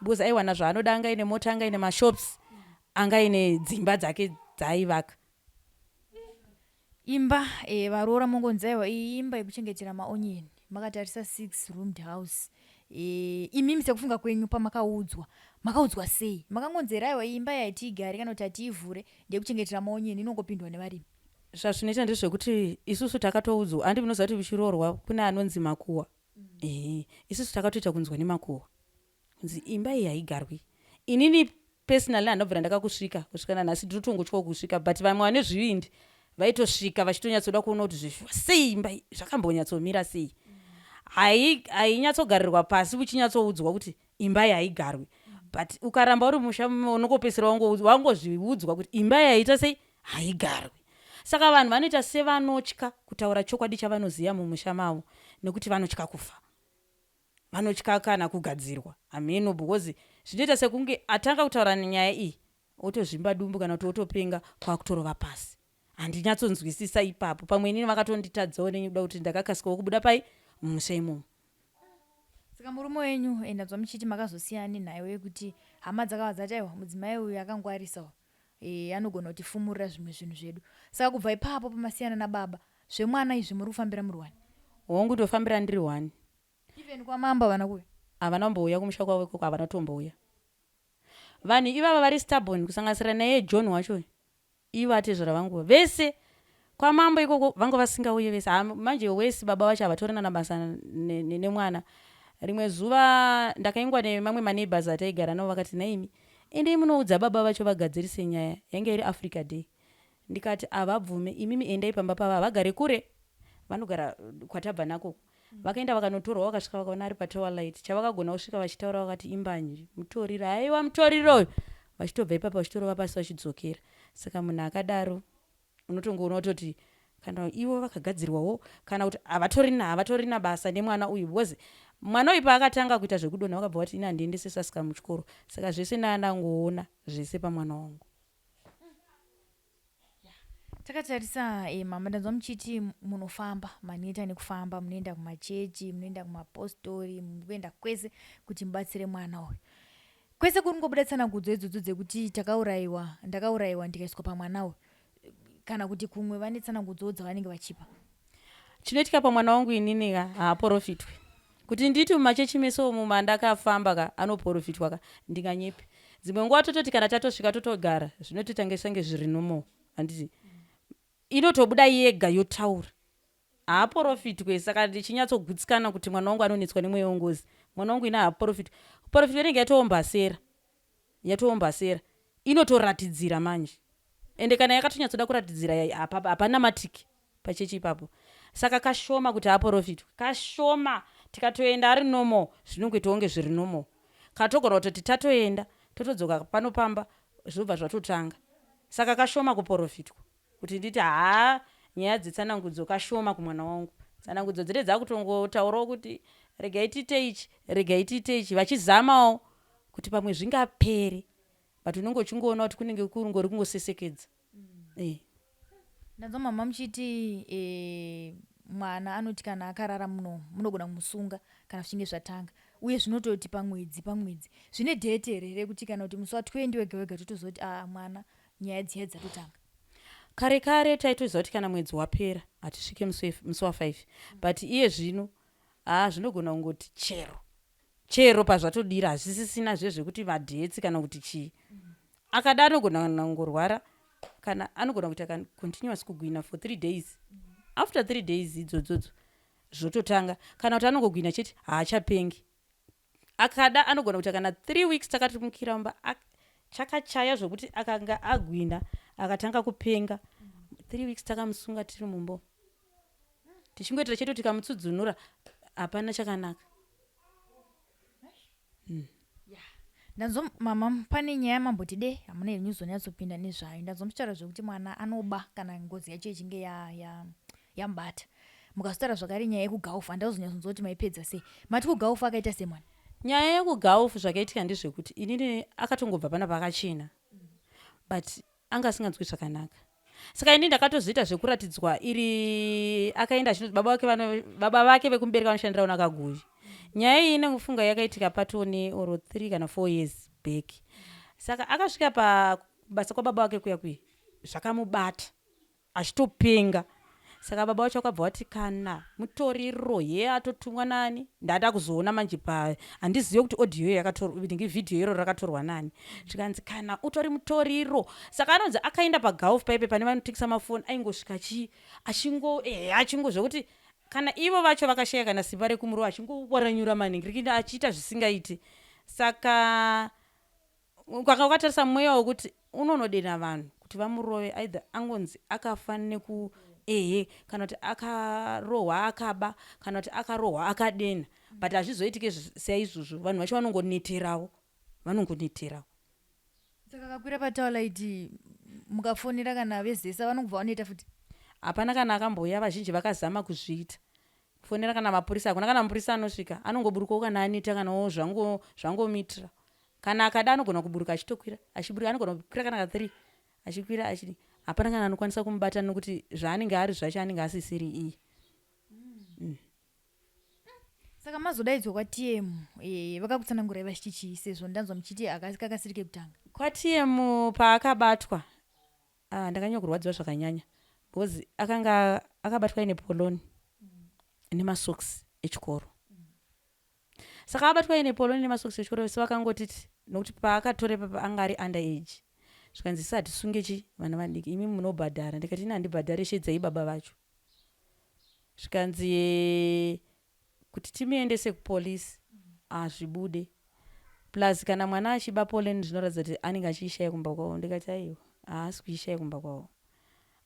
because aiwana zvaanoda. Anga ine mota, anga ine mashops, anga ine dzimba dzake dzaaivaka. Imba varoora mongonzi aiwa, iyi imba yekuchengetera maonyeni. Makatarisa six roomed house imimi sekufunga kwenyu pamakaudzwa, makaudzwa sei? Makangonzera aiwa, iyi imba yatiigare kana kuti hatiivhure, ndeyekuchengetera maonyeni, inongopindwa nevarimi? Zvazvinoita ndezvekuti isusu takatoudzwa, handi munoziva kuti uchiroorwa kune anonzi makuhwa. Ehe, isusu takatoita kunzwa nemakuhwa kunzi imba iyi haigarwi. Inini personally handabvira ndakakusvika kusvika nanhasi, ndinotongotyawo kusvika, but vamwe vane zvivindi vaitosvika vachitonyatsoda kuona kuti zveshuwa sei imba iyi zvakambonyatsomira sei. Hainyatsogarirwa pasi uchinyatsoudzwa kuti imba iyi haigarwi, but ukaramba uri musha unongopedzisira wangozviudzwa kuti imba iyi haita sei, haigarwi. Saka vanhu vanoita sevanotya kutaura chokwadi chavanoziva mumusha mavo nekuti vanotya kufa, vanotya kana kugadzirwa, hameno, because zvinoita sekunge atanga kutaura nyaya iyi otozvimba dumbu kana kuti otopenga kwakutorova pasi. Handinyatsonzwisisa ipapo. Pamwe inini vakatonditadzawo nekuda kuti ndakakasikawo kubuda pai mumusha imomo. Saka murume wenyu, ndanzwa muchiti makazosiyana nenhaiwo yekuti hama dzakava dzati aiwa, mudzimai uyu akangwarisawo, anogona kutifumurira zvimwe zvinhu zvedu. Saka kubva ipapo pamasiyana nababa, zvemwana izvi muri kufambira muri wani? Hongu, tofambira ndiri one. Even kwamambo havana kuuya? Havana kumbouya kumusha kwavo ikoko, havana kutombouya. Vanhu ivava vari stubborn, kusanganisira naiye John wacho, ivo atezvara vangu vese kwamambo ikoko vanga vasingauye vese. Manje wesi baba vacho havatorina nabasa nemwana. Rimwe zuva ndakaingwa nemamwe maneighbors ataigara navo, vakati, "Naimi, endei munoudza baba vacho vagadzirise nyaya." Yange iri Africa Day. Ndikati havabvume. "Imimi endai pamba pavo, havagare kure, vanogara kwatabva nako." Vakaenda vakanotorwa, vakasvika vakaona ari patoilet. Chavakagona kusvika vachitaura, vakati imbanje, mutoriro. Haiwa, mutoriro uyu. Vachitobva ipapo vachitorova pasi vachidzokera. Saka munhu akadaro unotongoona kutoti kana ivo vakagadzirwawo kana kuti havatorina basa nemwana uyu, because mwana uyu paakatanga kuita zvekudonha vakabva vati, "Ini handiendese Sasika muchikoro." Saka zvese naandangoona zvese pamwana wangu. Takatarisa mama, ndanzwa muchiti munofamba, manoita nekufamba, munoenda kumachechi, munoenda kumapostori, mukuenda kwese kuti mubatsire mwana uyu. Kwese kuri kungobuda tsanangudzo idzodzo dzekuti takaurayiwa, ndakaurayiwa ndikaiswa pamwana uyu, kana kuti kumwe vane tsanangudzowo dzavanenge vachipa. Chinoitika pamwana wangu inini ka, haaprofitwi. Kuti nditi mumachechi mese umu mandakafamba ka anoprofitwa ka, ndinganyepi. Dzimwe nguva tototi kana tatosvika totogara, zvinotoita senge zviri normal, handiti? Inotobuda yega yotaura, haaprofitwe. Saka ndichinyatsogutsikana kuti mwana wangu anonetswa nemweya wengozi, mwana wangu ina haaprofitwe. Kuprofitwa inenge yatoombasera, yatoombasera, inotoratidzira manje. Ende kana yakatonyatsoda kuratidzira, hapana matiki pachechi ipapo. Saka kashoma kuti aprofitwe, kashoma. Tikatoenda ari normal, zvinongoitawo kunge zviri normal. Katogona kutoti tatoenda, totodzoka pano pamba, zvobva zvatotanga. Saka kashoma kuprofitwa. Kuti nditi haa, nyaya dzetsanangudzo kashoma kumwana wangu. Tsanangudzo dzine dzakutongotaurawo kuti regai tiite ichi, regai tiite ichi, vachizamawo kuti pamwe zvingapere, but unenge uchingoona kuti kunenge kungori kungosesekedza. Ndanzwa mama muchiti mwana anoti kana akarara muno munogona kumusunga kana zvichinge zvatanga, uye zvinototi pamwedzi pamwedzi. Zvine date here rekuti kana kuti musi wa20 wega wega totozoti a mwana nyaya dziya dzatotanga? Kare kare taitoziva kuti kana mwedzi wapera hatisvike musi wa5, but iye zvino haa, zvinogona kungoti chero chero pazvatodira. Hazvisisina zvezvekuti madates kana kuti chii. Akada anogona kungorwara, kana anogona kuita continuous kugwina for 3 days. After 3 days idzodzodzo zvototanga, kana kuti anongogwina chete, haachapengi. Akada anogona kuita kana 3 weeks takatomukira mumba, chakachaya zvokuti akanga agwina akatanga kupenga, 3 weeks takamusunga tiri mumbo, tichingoitira chete kuti tikamutsudzunura hapana chakanaka. Ndanzwa mama pane nyaya mamboti de hamuna henyu zonyatsopinda nezvayo. Ndanzwa muchitaura zvekuti mwana anoba kana ngozi yacho ichinge yamubata. Mukazotaura zvakare nyaya yekugaufa, handazonyatsonzwa kuti maipedza sei. Mati kugaufa akaita sei mwana? Nyaya yekugaufu, zvakaitika ndezvekuti inini akatongobva pana pakachena, but anga asinganzwi zvakanaka. Saka ini ndakatozoita zvekuratidzwa iri akaenda achinoti baba vake vekumubereka vanoshandira una Kaguvi. Nyaya iyi inengufunga yakaitika patone or 3 kana 4 years back. Saka akasvika pabasa kwababa vake kuya kuya, zvakamubata achitopenga. Saka baba vacho vakabva vati kana mutoriro ye atotumwa nani. Ndada kuzoona manje pa handizive kuti audio iyo ndinge vhidhiyo iro rakatorwa nani. Zvikanzi kana utori mutoriro. Saka anonzi akaenda pagolf paipe pane vanotengesa mafoni, aingosvika chi achingo achingo zvokuti kana ivo vacho vakashaya kana simba rekumurova, achingowaranyura maningi rikienda achiita zvisingaiti. Saka ukanga wakatarisa mweya wekuti unonodena vanhu kuti vamurove, either angonzi akafa neku ehe, kana kuti akarohwa akaba, kana kuti akarohwa akadena, but hazvizoitike saizvozvo. Vanhu vacho vanongoneterawo, vanongoneterawo. Saka akakwira patower, mukafonera kana vezesa vanongobva vanoita futi? Hapana kana akambouya. Vazhinji vakazama kuzviita, kufonera kana mapurisa, hakuna kana mupurisa anosvika. Anongoburukawo kana aneta, kanawo zvangomitira. Kana akada anogona kuburuka achitokwira, achiburuka, anogona kukwira kana ka3 achikwira achidi. Hapana kana anokwanisa kumubata nokuti zvaanenge ari zvacho anenge asisiri iye. Saka mazodaidzwa kwaTM, vakakutsanangurai vachiti chii, sezvo ndanzwa muchiti kakasiri kekutanga? KwaTM paakabatwa, ah, ndakanyanya kurwadziwa zvakanyanya because akanga akabatwa ine poloni nemasocks echikoro. Saka abatwa ine poloni nemasocks echikoro, se vakangotiti nokuti paakatore papa anga ari under age. Zvikanzi isi hatisunge chi vana vadiki, imi munobhadhara. Ndikati ini handibhadhare, shedzai baba vacho. Zvikanzi kuti timuendese kupolisi hazvibude, plus kana mwana achiba poleni zvinoratidza kuti anenge achiishaya kumba kwavo. Ndikati aiwa, haasi kuishaya kumba kwavo,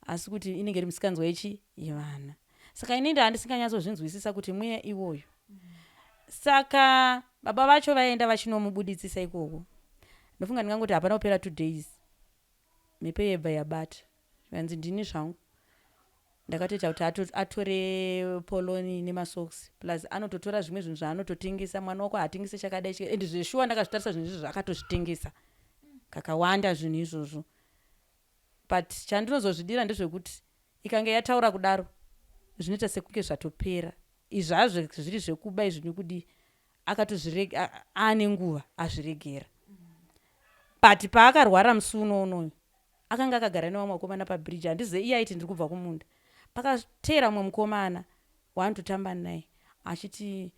asi kuti inenge iri musikanzwa yechi yevana. Saka ini ndandisinganyatsozvinzwisisa kuti mweya iwoyo. Saka baba vacho vaenda vachinomubuditsisa ikoko, ndofunga ndingangoti hapana kupera 2 days, mhepo yebva yabata. Zvikanzi ndini zvangu ndakatoita kuti atore poloni nemasocks, plus anototora zvimwe zvinhu zvaanototengesa. Mwana wako haatengese chakadai, and zveshuwa ndakazvitarisa zvinhu izvozvo, akatozvitengesa kakawanda zvinhu izvozvo. But chandinozozvidira ndezvekuti ikange yataura kudaro, zvinoita sekunge zvatopera. Izvi hazvo zviri zvekuba izvi nekudii, akatozvirega aane nguva azviregera. But paakarwara musi unounoyu, akanga akagara nevamwe vakomana pabridge. Handizive, iye aiti ndiri kubva kumunda. Pakateera mumwe mukomana waanototamba naye achiti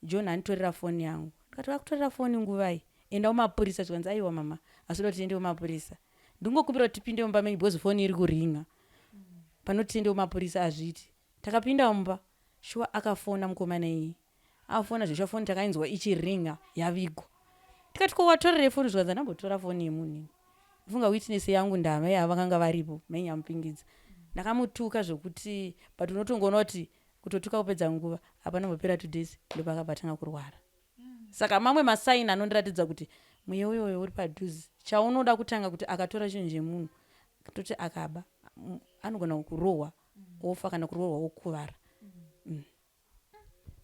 John anditorera foni yangu. Ndikati vakutorera foni nguvai? Enda kumapurisa. Zvikanzi aiwa mama, asi uda kuti tiende kumapurisa. Ndingokumbira kuti tipinde mumba menyu because foni iri kuringa. Panoti tiende kumapurisa hazviiti. Takapinda mumba, shuwa akafona mukomana iyeye. Afona zveshuwa foni takainzwa ichiringa yavigwa. Tikati ko watorerei foni zvikanzi andambotora foni yemunhu ini. Ndofunga witness yangu ndamai ava vakanga varipo mai Nyamupingidza. Ndakamutuka zvekuti but unotongoona kuti kutotuka kupedza nguva hapana kumbopera 2 days ndopakabva atanga kurwara. Saka mamwe masaini anondiratidza kuti mweya uyoyo uri padhuze. Chaunoda kutanga kuti akatora chinhu chemunhu toti akaba anogona kurohwa ofa kana kurohwa okuvara.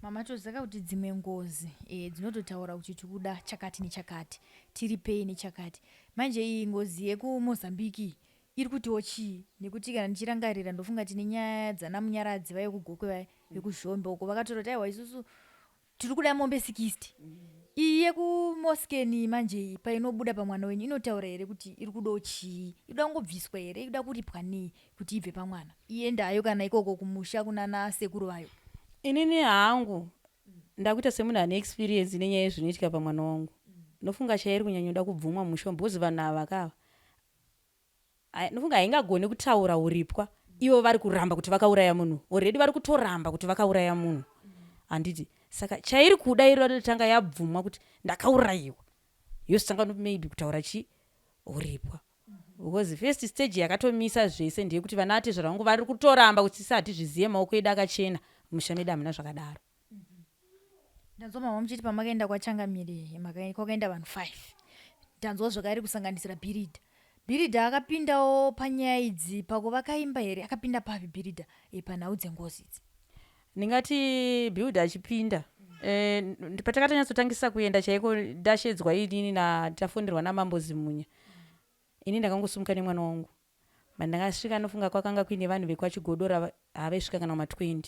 Mama, toziva kuti dzimwe ngozi dzinototaura kuti tikuda chakati nechakati, tiripei nechakati. Manje iyi ngozi yekuMozambique iri kutiwo chii? Nekuti kana ndichirangarira, ndofunga tine nyaya dzana Munyaradzi vaye kuGokwe, vaya vekuZhombe uko, vakatora kuti aiwa, isusu tiri kuda mombe 60. Iyi yekuMoskeni manje iyi, painobuda pamwana wenyu inotaura here kuti iri kudawo chii? Ikuda kungobviswa here? Ikuda kuripwa nei kuti ibve pamwana, iendayo kana ikoko kumusha kunana sekuru vayo? Inini hangu ndakuita semunhu ane experience nenyaya yezvinoitika pamwana wangu. Ndofunga chairi kunyanyoda kubvumwa musha because vanhu ava kava ndofunga haingagoni kutaura uripwa ivo vari kuramba kuti vakauraya munhu. Already vari kutoramba kuti vakauraya munhu, handiti? Saka chairi kuda iri ratotanga yabvumwa kuti ndakaurayiwa, yositanga maybe kutaura chi uripwa, because first stage yakatomisa zvese ndeyekuti vana atezvara vangu vari kutoramba kuti isi hatizvizive, maoko edu akachena, musha medu hamuna zvakadaro. Ndanzwa mama muchiti pamakaenda kwaChangamire kwakaenda vanhu 5. Ndanzwa zvakare kusanganisira bhiridha. Bhiridha akapindawo panyaya idzi pakuvaka imba here? Akapinda papi bhiridha panhau dzengozi idzi? Ndingati builder achipinda patakatonyatsotangisa kuenda chaiko, ndashedzwa inini tafonderwa namambo Zimunya, ini ndakangosimuka nemwana wangu. Mandakasvika, nofunga kwakanga kuine vanhu vekwaChigodora havaisvika kana kuma20.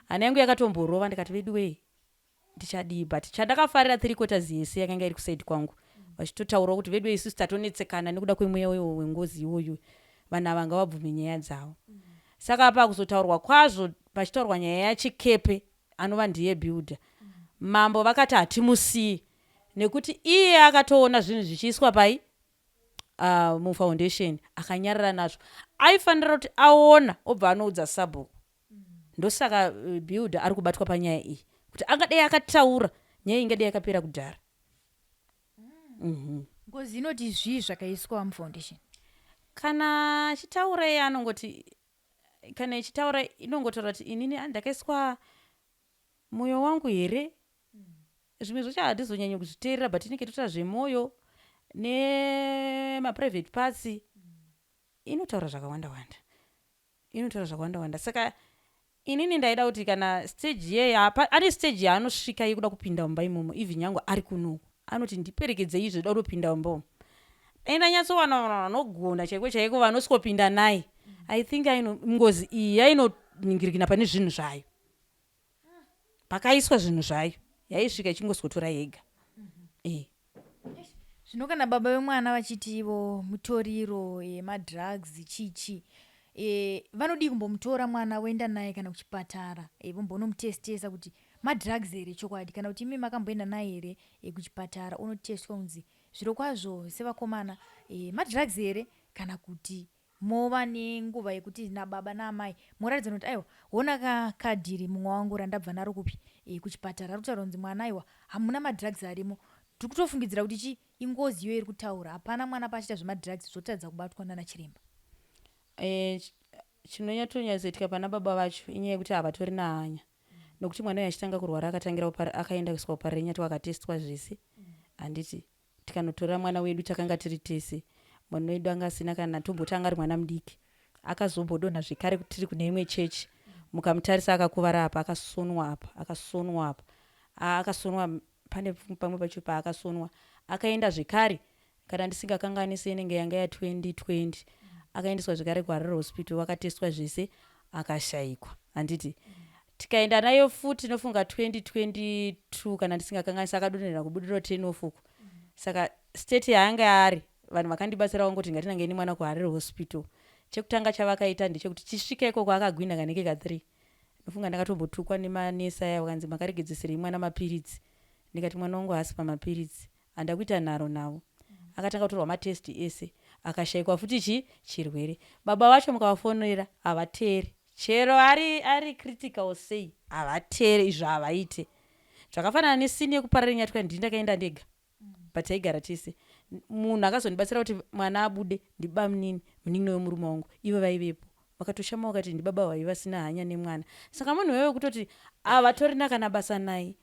Hana yangu yakatomborova, ndikati veduwei, ndichadii? But chandakafarira, three quarters yese yakanga iri kuside kwangu, vachitotaurawo kuti veduwei, isusu tatonetsekana nekuda kwemweya uyo wengozi iwoyu, vanhu ava ngavabvume nyaya dzavo. Saka pakuzotaurwa kwazvo, pachitaurwa nyaya yaChikepe anova ndiye builder, mambo vakati hatimusii nekuti iye akatoona zvinhu zvichiiswa pai mufoundation, akanyarara nazvo. Aifanira kuti aona obva anoudza sabhuku. Ndosaka builder ari kubatwa panyaya iyi, kuti angadai akataura, nyaya iyi ingadai yakapera kudhara. Ngozi inoti zvii zvakaiswa mufoundation? Kana achitaura iye anongoti, kana ichitaura inongotaura kuti inini ndakaiswa mwoyo wangu here. Zvimwe zvacho hatizonyanyi kuzviteerera, but inenge totaura zvemwoyo nemaprivate parts. Inotaura zvakawanda wanda, inotaura zvakawanda wanda. Saka inini ndaida kuti kana stage yeye ane stage yaanosvika yekuda kupinda mumba imomo, even yangu ari kunoku anoti ndiperekedzei izvo, da kutopinda mumba umo, dai ndanyatsowana vanhu vanogona chaiko chaiko vanosvikopinda naye. I think aino ngozi iyi yainoningirikina pane zvinhu zvayo, pakaiswa zvinhu zvayo, yaisvika ichingoswotora yega. Zvino kana baba vemwana vachiti ivo mutoriro, yemadrugs, chichi, vanodii kumbomutora mwana voenda naye kana kuchipatara, vombonomutestesa kuti madrugs here chokwadi? Kana kuti imi makamboenda naye here kuchipatara unotestwa kunzi zviro kwazvo sevakomana, madrugs here? Kana kuti mova nenguva yekuti nababa naamai moratidza kuti aiwa, hona kadhiri mumwe wangu randabva naro kupi, kuchipatara, ari kutaura kunzi mwana aiwa, hamuna madrugs arimo, tiri kutofungidzira kuti chi ingozi iyo iri kutaura, hapana mwana pachiita zvemadrugs, zvotadza kubatwa nana chiremba. Chinonyatonyatsoitika pana baba vacho inyaya yekuti havatori nahanya, nokuti mwana uyu achitanga kurwara akatangira akaenda kuiswa kuParirenyatwa, akatestwa zvese, handiti? Tikanotora mwana wedu, takanga tiri tese. Mwana wedu anga asina kana tomboti, anga ari mwana mudiki. Akazombodonha zvekare tiri kune imwe chechi. Mukamutarisa akakuvara apa, akasonwa apa, akasonwa apa, akasonwa pane pamwe pacho paakasonwa. Akaenda zvekare, kana ndisingakanganisi inenge yanga ya2020, akaendeswa zvekare kuHarare Hospital, vakatestwa zvese, akashayikwa, handiti? Tikaenda nayo futi, nofunga 2022 kana ndisingakanganisi, akadonhera kuBudiriro turn off uku. Saka state yaanga ari, vanhu vakandibatsira vangoti ngatinange nemwana kuHarare Hospital. Chekutanga chavakaita ndechekuti tisvike ikoko akagwinha kanenge ka3. Ndofunga ndakatombotukwa nemanesi aya vakanzi makaregedzesirei mwana mapiritsi. Ndikati mwana wangu haasi pamapiritsi. Handa kuita nharo navo. Akatanga kutorwa matest ese akashaikwa futi chi chirwere. Baba vacho mukavafonera havateere. Chero ari ari critical sei havateere izvo havaite. Zvakafanana nesini yekuparara nyatwa ndini ndakaenda ndega. But taigara tese. Munhu akazondibatsira kuti mwana abude ndibamunini munin'ina wemurume wangu. Ivo vaivepo. Vakatoshama vakati ndibaba vaive vasina hanya nemwana. Saka munhu wewe kutoti havatorina kana basa naye.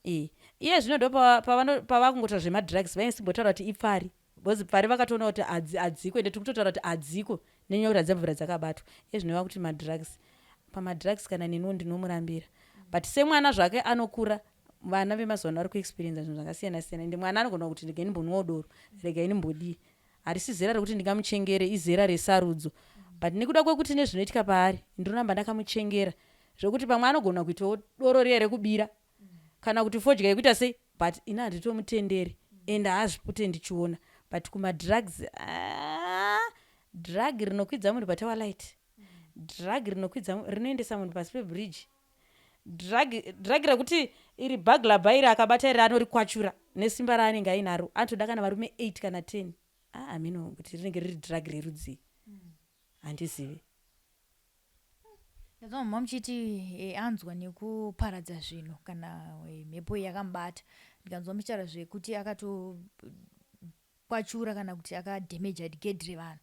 E. Iye zvino ndo pavakungotaura zvemadrugs vainsimbotaura kuti ipfari. Because pfari vakatoona kuti hadziko ende tiri kutotaura kuti hadziko nenyaya yekuti hadzabvira dzakabatwa. Iye zvino vakuti madrugs. Pamadrugs kana neniwo ndinomurambira. But semwana zvake anokura vana vemazuva ano vari kuexperienza zvinhu zvakasiyana siyana ende mwana anogona kuti regai ndimbonwawo doro regai ndimbodii harisi zera rekuti ndingamuchengere izera resarudzo but nekuda kwekuti nezvinoitika paari ndinoramba ndakamuchengera zvekuti pamwe anogona kuitawo doro riya rekubira kana kuti fodya yekuita sei but ini handitomutenderi and haazvipute ndichiona but kumadrugs ah, drug rinokwidza munhu patower light drug rinokwidza rinoendesa munhu pasi pebridge drug drug rekuti iri bhaglabha iri akabata iri anorikwachura nesimba raanenge ainaro anotoda kana varume 8 kana 10 ah, hameno kuti rinenge riri drug rerudzii handizivi. Ndazwa mama muchiti eh, anzwa nekuparadza zvinhu kana eh, mhepo iyi yakamubata ndikanzwa muchitaura zvekuti akatokwachura kana kuti akadhemeja gedhi revanhu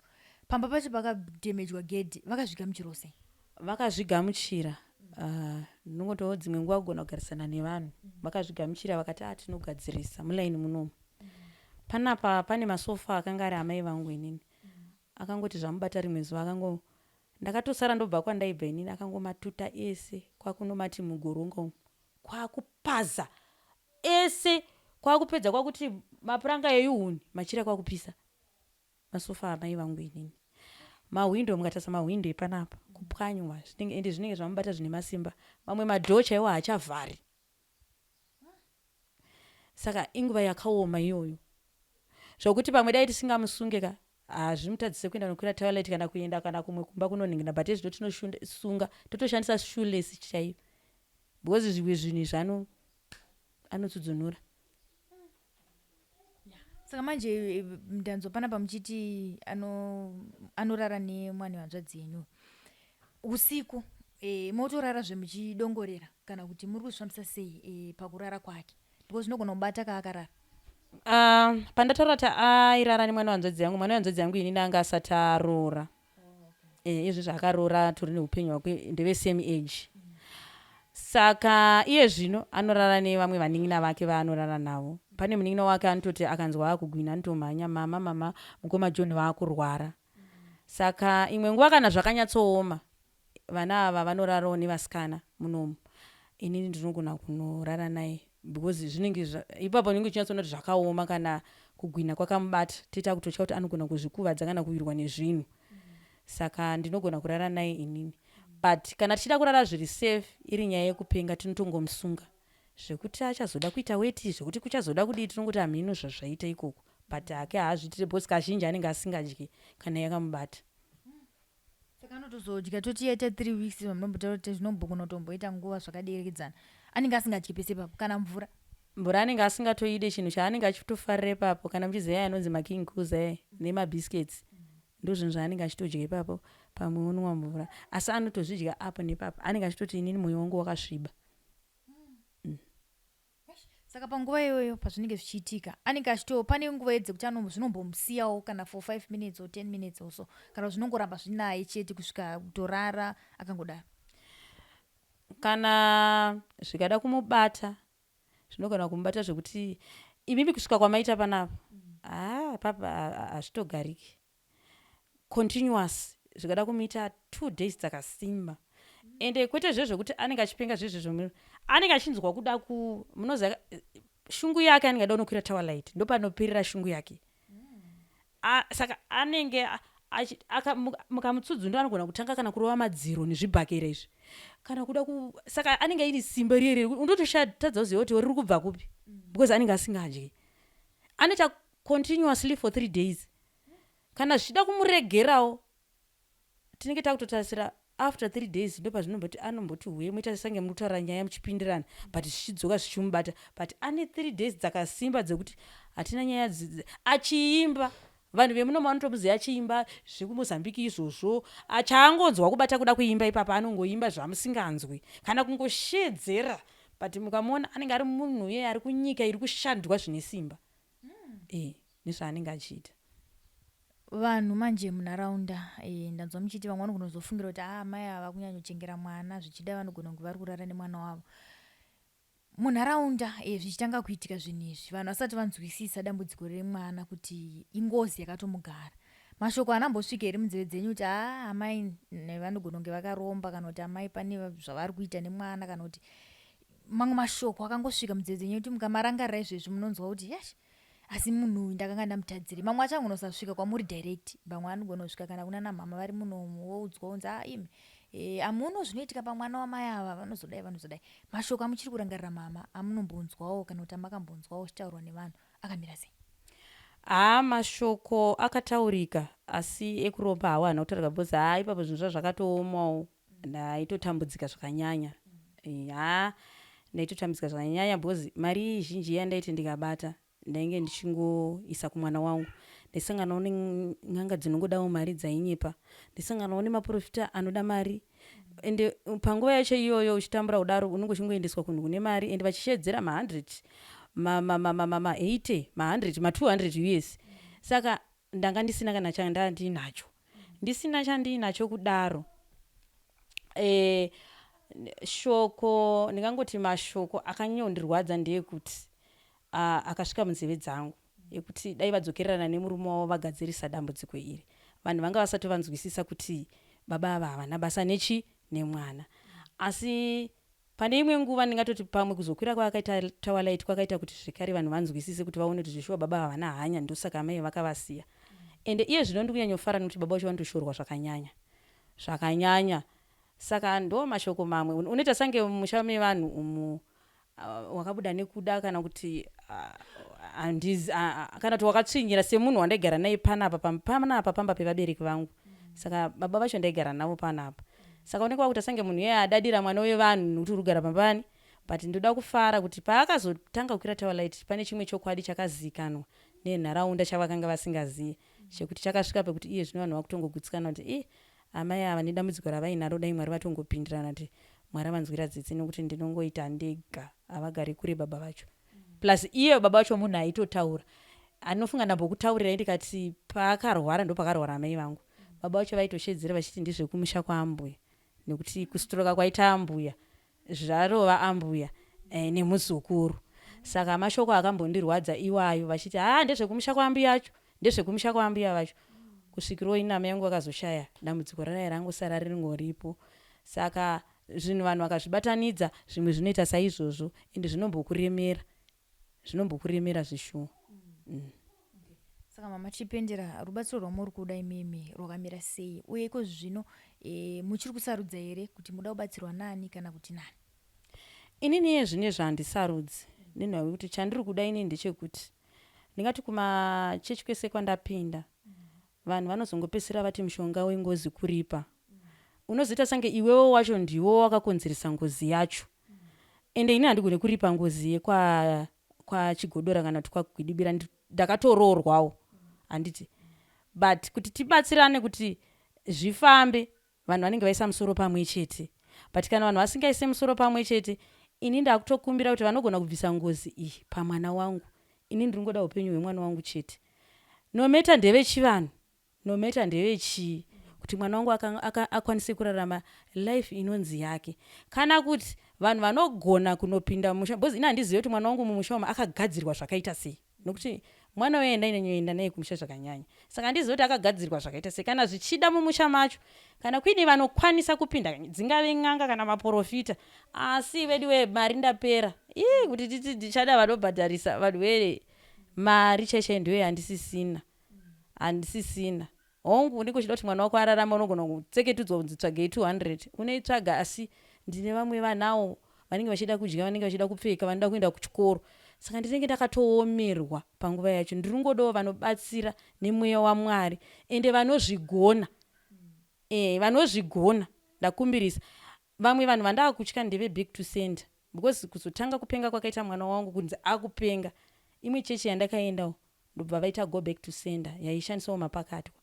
pamba pacho pakadhemejwa gedhi vakazvigamuchirawo sei? Vakazvigamuchira ah, ndinongotiwo dzimwe nguva kugona kugarisana nevanhu vakazvigamuchira vakati ah tinogadzirisa mulaini munomu panapa pane masofa akanga ari amai vangu inini akangoti zvamubata rimwe zuva akango ndakatosara ndobva kwandaibva inini akangomatuta ese kwakunomati mugoronga umu kwakupaza ese kwakupedza kwakuti mapuranga eyuhuni machira kwakupisa masofa amai vangu inini mahwindo mukatarisa mahwindo epanapa kupwanywa zvinenge ende zvinenge zvamubata zvine masimba mamwe madhoo chaiwo haachavhari saka inguva yakaoma iyoyo zvokuti pamwe dai tisingamusunge ka hazvimutadzise kuenda nokwira toilet kana kuenda kana kumwe kumba kunonhingira but ezvino tinosunga totoshandisa shoelace chaiyo because zvimwe zvinhu izvi ano anotsudzunura Saka manje eh, ndanzwa panapa muchiti ano anorara nemwana wehanzvadzi yenyu usiku e, motorara zvemuchidongorera kana kuti muri kuzvifambisa sei e, pakurara kwake because zvinogona kubata kaakarara. Uh, pandataura kuti airara nemwana wehanzvadzi yangu mwana wehanzvadzi yangu inini anga asati aroora eh, izvi zvaakaroora atori neupenyu hwake ndeve same age saka iye zvino anorara nevamwe vanin'ina vake vaanorara navo pane munin'ina wake anototi akanzwa akugwina anotomhanya mama mama mukoma john vaakurwara saka imwe nguva kana zvakanyatsooma Vana ava vanorarawo nevasikana munomu inini ndinogona kunorara naye because zvinenge ipapo unenge uchinyatsoona kuti zvakaoma kana kugwina kwakamubata tete akutotya kuti anogona kuzvikuvadza kana kuwirwa nezvinhu saka ndinogona kurara naye inini but kana tichida kurara zviri safe iri nyaya yekupenga tinotongomusunga zvekuti achazoda kuita weti zvekuti kuchazoda kudii tinongoti hamhino zvazvaita ikoko but hake haazviitire because kazhinji anenge asingadyi kana yakamubata. Saka anotozodya toti yaita 3 weeks zvamunombotaura kuti zvinombogona kutomboita nguva zvakaderekedzana. Anenge asingadyi pese ipapo kana mvura. Mvura anenge asingatoide chinhu chaanenge achitofarira ipapo kana muchiziva aya anonzi making cruise aya nemabiscuits ndozvinhu zvaanenge achitodya ipapo pamwe onwa mvura asi anotozvidya apo nepapo anenge achitoti inini mwoyo wangu wakasviba. Saka panguva iyoyo pazvinenge zvichiitika anenge achito pane nguva yedzekuti zvinombomusiyawo kana for 5 minutes or 10 minutes or so kana zvinongoramba zvinaye chete kusvika kutorara akangodaro. Kana zvikada kumubata zvinogona kumubata zvekuti imimi kusvika kwamaita panapa haa papa hazvitogariki continuous zvikada kumuita two days dzakasimba ende kwete zve zvekuti anenge achipenga zvezvezvo anenge achinzwa kuda ku munoziva shungu yake anenge ada kunokwira tower light ndopanoperera shungu yake A, saka anenge mukamutsudzunda anogona kutanga kana kurova madziro nezvibhakera izvi kana kuda ku saka anenge aine simba riye riye undotoshatadza kuziva kuti riri kubva kupi because anenge asingadyi anoita continuously for three days kana zvichida kumuregerawo tinenge takutotarisira After 3 days ndopazvinomboti anomboti huye moita sange muri kutaura nyaya muchipindirana, but zvichidzoka zvichimubata. But ane 3 days dzakasimba dzekuti hatina nyaya achiimba. Vanhu vemuno vanotomuziva achiimba zvekuMozambique izvozvo. Chaangonzwa kubata kuda kuimba ipapa anongoimba zvamusinganzwi kana kungoshedzera, but mukamuona anenge ari munhu iye ari kunyika iri kushandwa zvine simba nezvaanenge achiita. Vanhu manje munharaunda, ndanzwa muchiti vamwe vanogona kuzofungira kuti amai ava kunyanyochengera mwana, zvichida vanogona kunge vari kurara nemwana wavo. Munharaunda, zvichitanga kuitika zvinhu izvi, vanhu vasati vanzwisisa dambudziko remwana kuti ingozi yakatomugara, mashoko anambosvika here munzeve dzenyu kuti amai vanogona kunge vakaromba, kana kuti amai pane zvavari kuita nemwana, kana kuti mamwe mashoko akangosvika munzeve dzenyu kuti mukamarangarira izvezvi munonzwa kuti yesh, asi munhu uyu ndakanga ndamutadzire? Mamwe acho angonosasvika kwamuri direct, vamwe anogona kusvika kana kuna namama vari munomu, woudzwa unzi imi, amuno zvinoitika pamwana wamai ava, vanozodai vanozodai. Mashoko amuchiri kurangarira mama amunombonzwawo kana kuti amakambonzwawo achitaurwa nevanhu akamira sei? Haa, mashoko akataurika, asi ekuromba hawo haana kutaurika, because haa, ipapo zvinhu zvazvakatoomawo, ndaitotambudzika zvakanyanya. Haa, ndaitotambudzika zvakanyanya because mari zhinji yandaiti ndikabata ndainge ndichingoisa kumwana wangu. Ndaisanganawo nen'anga dzinongodawo mari dzainyepa, ndaisanganawo nemaprofita anoda mari. Ende panguva yacho iyoyo uchitambura kudaro, unenge uchingoendeswa kunhu kune mari, ende vachishedzera ma100, ma80, ma100, ma200 US. Saka ndanga ndisina kana chandandinacho, ndisina chandiinacho kudaro. Shoko ndingangoti mashoko akanyanyondirwadza ndeyekuti akasvika munzeve dzangu ekuti dai vadzokererana nemurume wavo vagadzirisa dambudziko iri. Vanhu vanga vasati vanzwisisa kuti baba ava havana basa nechi nemwana. Asi pane imwe nguva ndingatoti pamwe kuzokwira kwaakaita Towerlight kwakaita kuti zvekare vanhu vanzwisise, kuti vaone kuti zveshuwa baba havana hanya, ndosaka amai vakavasiya. Ende iye zvino ndikunyanyofara nekuti baba vacho vanotoshorwa zvakanyanya zvakanyanya. Saka ndo mashoko mamwe unoita sange musha mevanhu umu wakabuda nekuda, kana kuti handizi, kana kuti wakatsvinyira semunhu wandaigara naye panapa, panapa pamba pevabereki vangu. Saka baba vacho ndaigara navo panapa, saka unenge wakuita sange munhu iyeye adadira mwana wevanhu nekuti uri kugara pamba pani. But ndoda kufara kuti paakazotanga kukwira Towerlight, pane chimwe chokwadi chakazivikanwa nenharaunda chavakanga vasingazivi, chekuti chakasvika pekuti iye zvino vanhu vakutongogutsikana kuti i amai ava nedambudziko ravainaro, dai Mwari vatongopindirana, kuti Mwari avanzwira tsitsi, nekuti ndinongoita ndega, havagari kure baba vacho. Plus iye baba vacho munhu aitotaura. Anofunga ndambokutaurirai ndikati paakarwara ndo pakarwara amai vangu, baba vacho vaitoshedzera vachiti ndezvekumusha kwaambuya, nekuti kustroka kwaita ambuya zvarova ambuya nemuzukuru. Saka mashoko akambondirwadza iwayo, vachiti haa, ndezvekumusha kwaambuya acho, ndezvekumusha kwaambuya vacho, kusvikirawo inama yangu vakazoshaya, dambudziko rarai rangosara ringoripo. Saka zvinhu vanhu vakazvibatanidza, zvimwe zvinoita saizvozvo, ende zvinombokuremera, zvinombokuremera zvishuwa. Saka mama, chipendera rubatsiro rwamuri kuda imimi rwakamira sei, uye iko zvino muchiri kusarudza here kuti muda kubatsirwa nani kana kuti nani? Inini iye zvinezvi handisarudzi, nenhau yekuti chandiri kuda inini ndechekuti ndingati kumachechi kwese kwandapinda, vanhu vanozongopedzisira vati mushonga wengozi kuripa. Unozoita sange iwewo wacho ndiwo wakakonzeresa ngozi yacho. Ende ini handigone kuripa ngozi yekwa kwaChigodora kana kuti kwaGwidibira. Ndakatoroorwawo, handiti? But kuti tibatsirane kuti zvifambe, vanhu vanenge vaisa musoro pamwe chete. But kana vanhu vasingaise musoro pamwe chete, ini ndakutokumbira kuti vanogona kubvisa ngozi iyi pamwana wangu. Ini ndiri ngoda upenyu hwemwana wangu chete, no matter ndevechivanhu, no matter ndevechii, kuti mwana wangu akwanise kurarama life inonzi yake. Kana kuti vanhu vanogona kunopinda mumusha, because ini handizivi kuti mwana wangu mumusha umu akagadzirwa zvakaita sei, nokuti mwana uye ndainyanyoenda naye kumusha zvakanyanya, saka handizivi kuti akagadzirwa zvakaita sei. Kana zvichida mumusha macho, kana kuine vanokwanisa kupinda, dzingave n'anga kana maprofita, asi vedu mari ndapera ii kuti titi ndichada vanobhadharisa vanhu vere mari chaichai, ndiyo yandisisina, handisisina. Hongu, unenge uchida kuti mwana wako ararame, unogona kutseketudzwa kunzi tsvagei 200, unoitsvaga. Asi ndine vamwe vanawo vanenge vachida kudya, vanenge vachida kupfeka, vanoda kuenda kuchikoro, saka ndinenge ndakatoomerwa panguva yacho. Ndiri ngodawo vanobatsira nemweya waMwari, ende vanozvigona, vanozvigona. Ndakumbirisa. Vamwe vanhu vandakutya ndeve back to sender because kuzotanga kupenga kwakaita mwana wangu kunzi akupenga imwe chechi yandakaendawo ndobva vaita go back to sender yaishandisawo mapakatwa.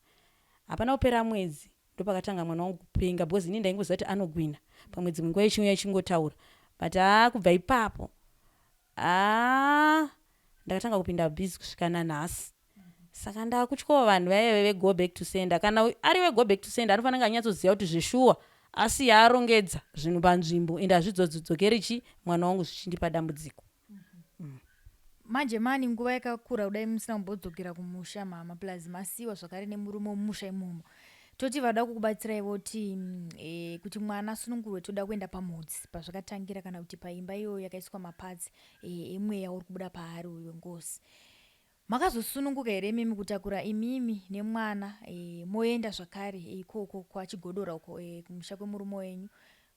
Hapana kupera mwedzi ndopakatanga mwana wangu kupenga because ini ndaingoziva kuti anogwina pamwe dzimwe nguva ichiuya ichingotaura but haa kubva ipapo haa ndakatanga kupinda busy kusvika nanhasi. Saka ndakutyawo vanhu vaive vego back to sender. Kana ari wego back to sender anofanira kunge anyatsoziva kuti zveshuwa asiya arongedza zvinhu panzvimbo ende hazvizodzokeri chi mwana wangu zvichindipa dambudziko. Manje mani nguva yakakura kudai musina kumbodzokera kumusha mama plus masiiwa zvakare nemurume wemumusha imomo. Toti vada kukubatsirai voti mm, e, kuti mwana asunungurwe toda kuenda pamhodzi pazvakatangira kana kuti paimba iyoyo yakaiswa maparts e, emweya uri kubuda paari uyu wengozi. Makazosununguka here imimi kutakura imimi nemwana e, moenda zvakare ikoko kwaChigodora uko e, kumusha kwemurume wenyu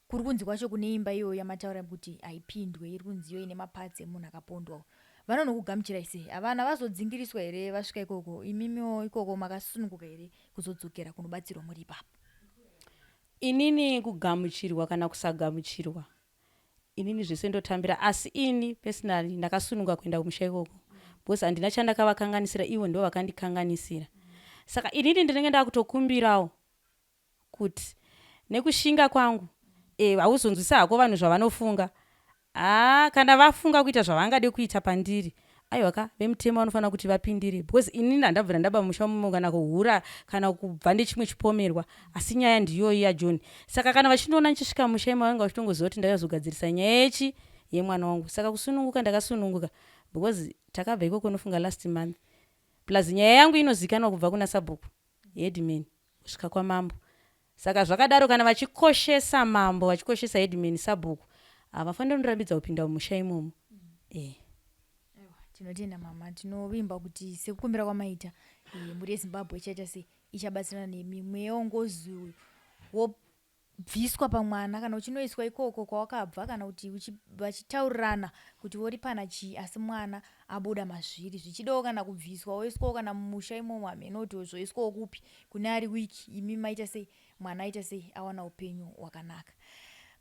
kuri kunzi kwacho kune imba iyoyo yamataura kuti haipindwe iri kunzi iyo ine maparts emunhu akapondwa uyu. Vanonokugamuchirai sei? Havana vazodzingiriswa here vasvika ikoko? Imimiwo ikoko makasununguka here kuzodzokera kunobatsirwa muri ipapo? Inini kugamuchirwa kana kusagamuchirwa inini zvese ndotambira asi ini personally ndakasununga kuenda kumusha ikoko because handina chandakavakanganisira ivo ndivo vakandikanganisira saka inini ndinenge ndakutokumbirawo kuti nekushinga kwangu e, hauzonzwisa hako vanhu zvavanofunga Haa kana vafunga kuita zvavangade kuita pandiri aiwa ka vemutemo vanofanira kuti vapindire because inini handabvira ndaba musha mumo kana kuhura kana kubva ndechimwe chipomerwa asi nyaya ndiyoyi yaJohn saka kana vachindiona ndichisvika musha imo vanga vachitongoziva kuti ndauya kuzogadzirisa nyaya yechi yemwana wangu saka kusununguka ndakasununguka because takabva ikoko nofunga last month plus nyaya yangu inozikanwa kubva kuna sabhuku headman kusvika kwamambo Saka zvakadaro kana vachikoshesa mambo vachikoshesa headman sabhuku havafaniri kundirambidza kupinda mumusha imomo eh. Aiwa, tinotenda mama, tinovimba kuti sekukumbira kwamaita eh, mhuri yeZimbabwe ichaita sei, ichabatsirana nemi. Mweya wengozi uyu wobviswa pamwana kana uchinoiswa ikoko kwawakabva kana kuti vachitaurirana kuti voripana chii asi mwana abuda mazviri zvichidawo kana kubviswa oiswawo kana mumusha imomo hameno kuti zvoiswawo kupi kune ari weak imi maita sei mwana aita sei awana upenyu hwakanaka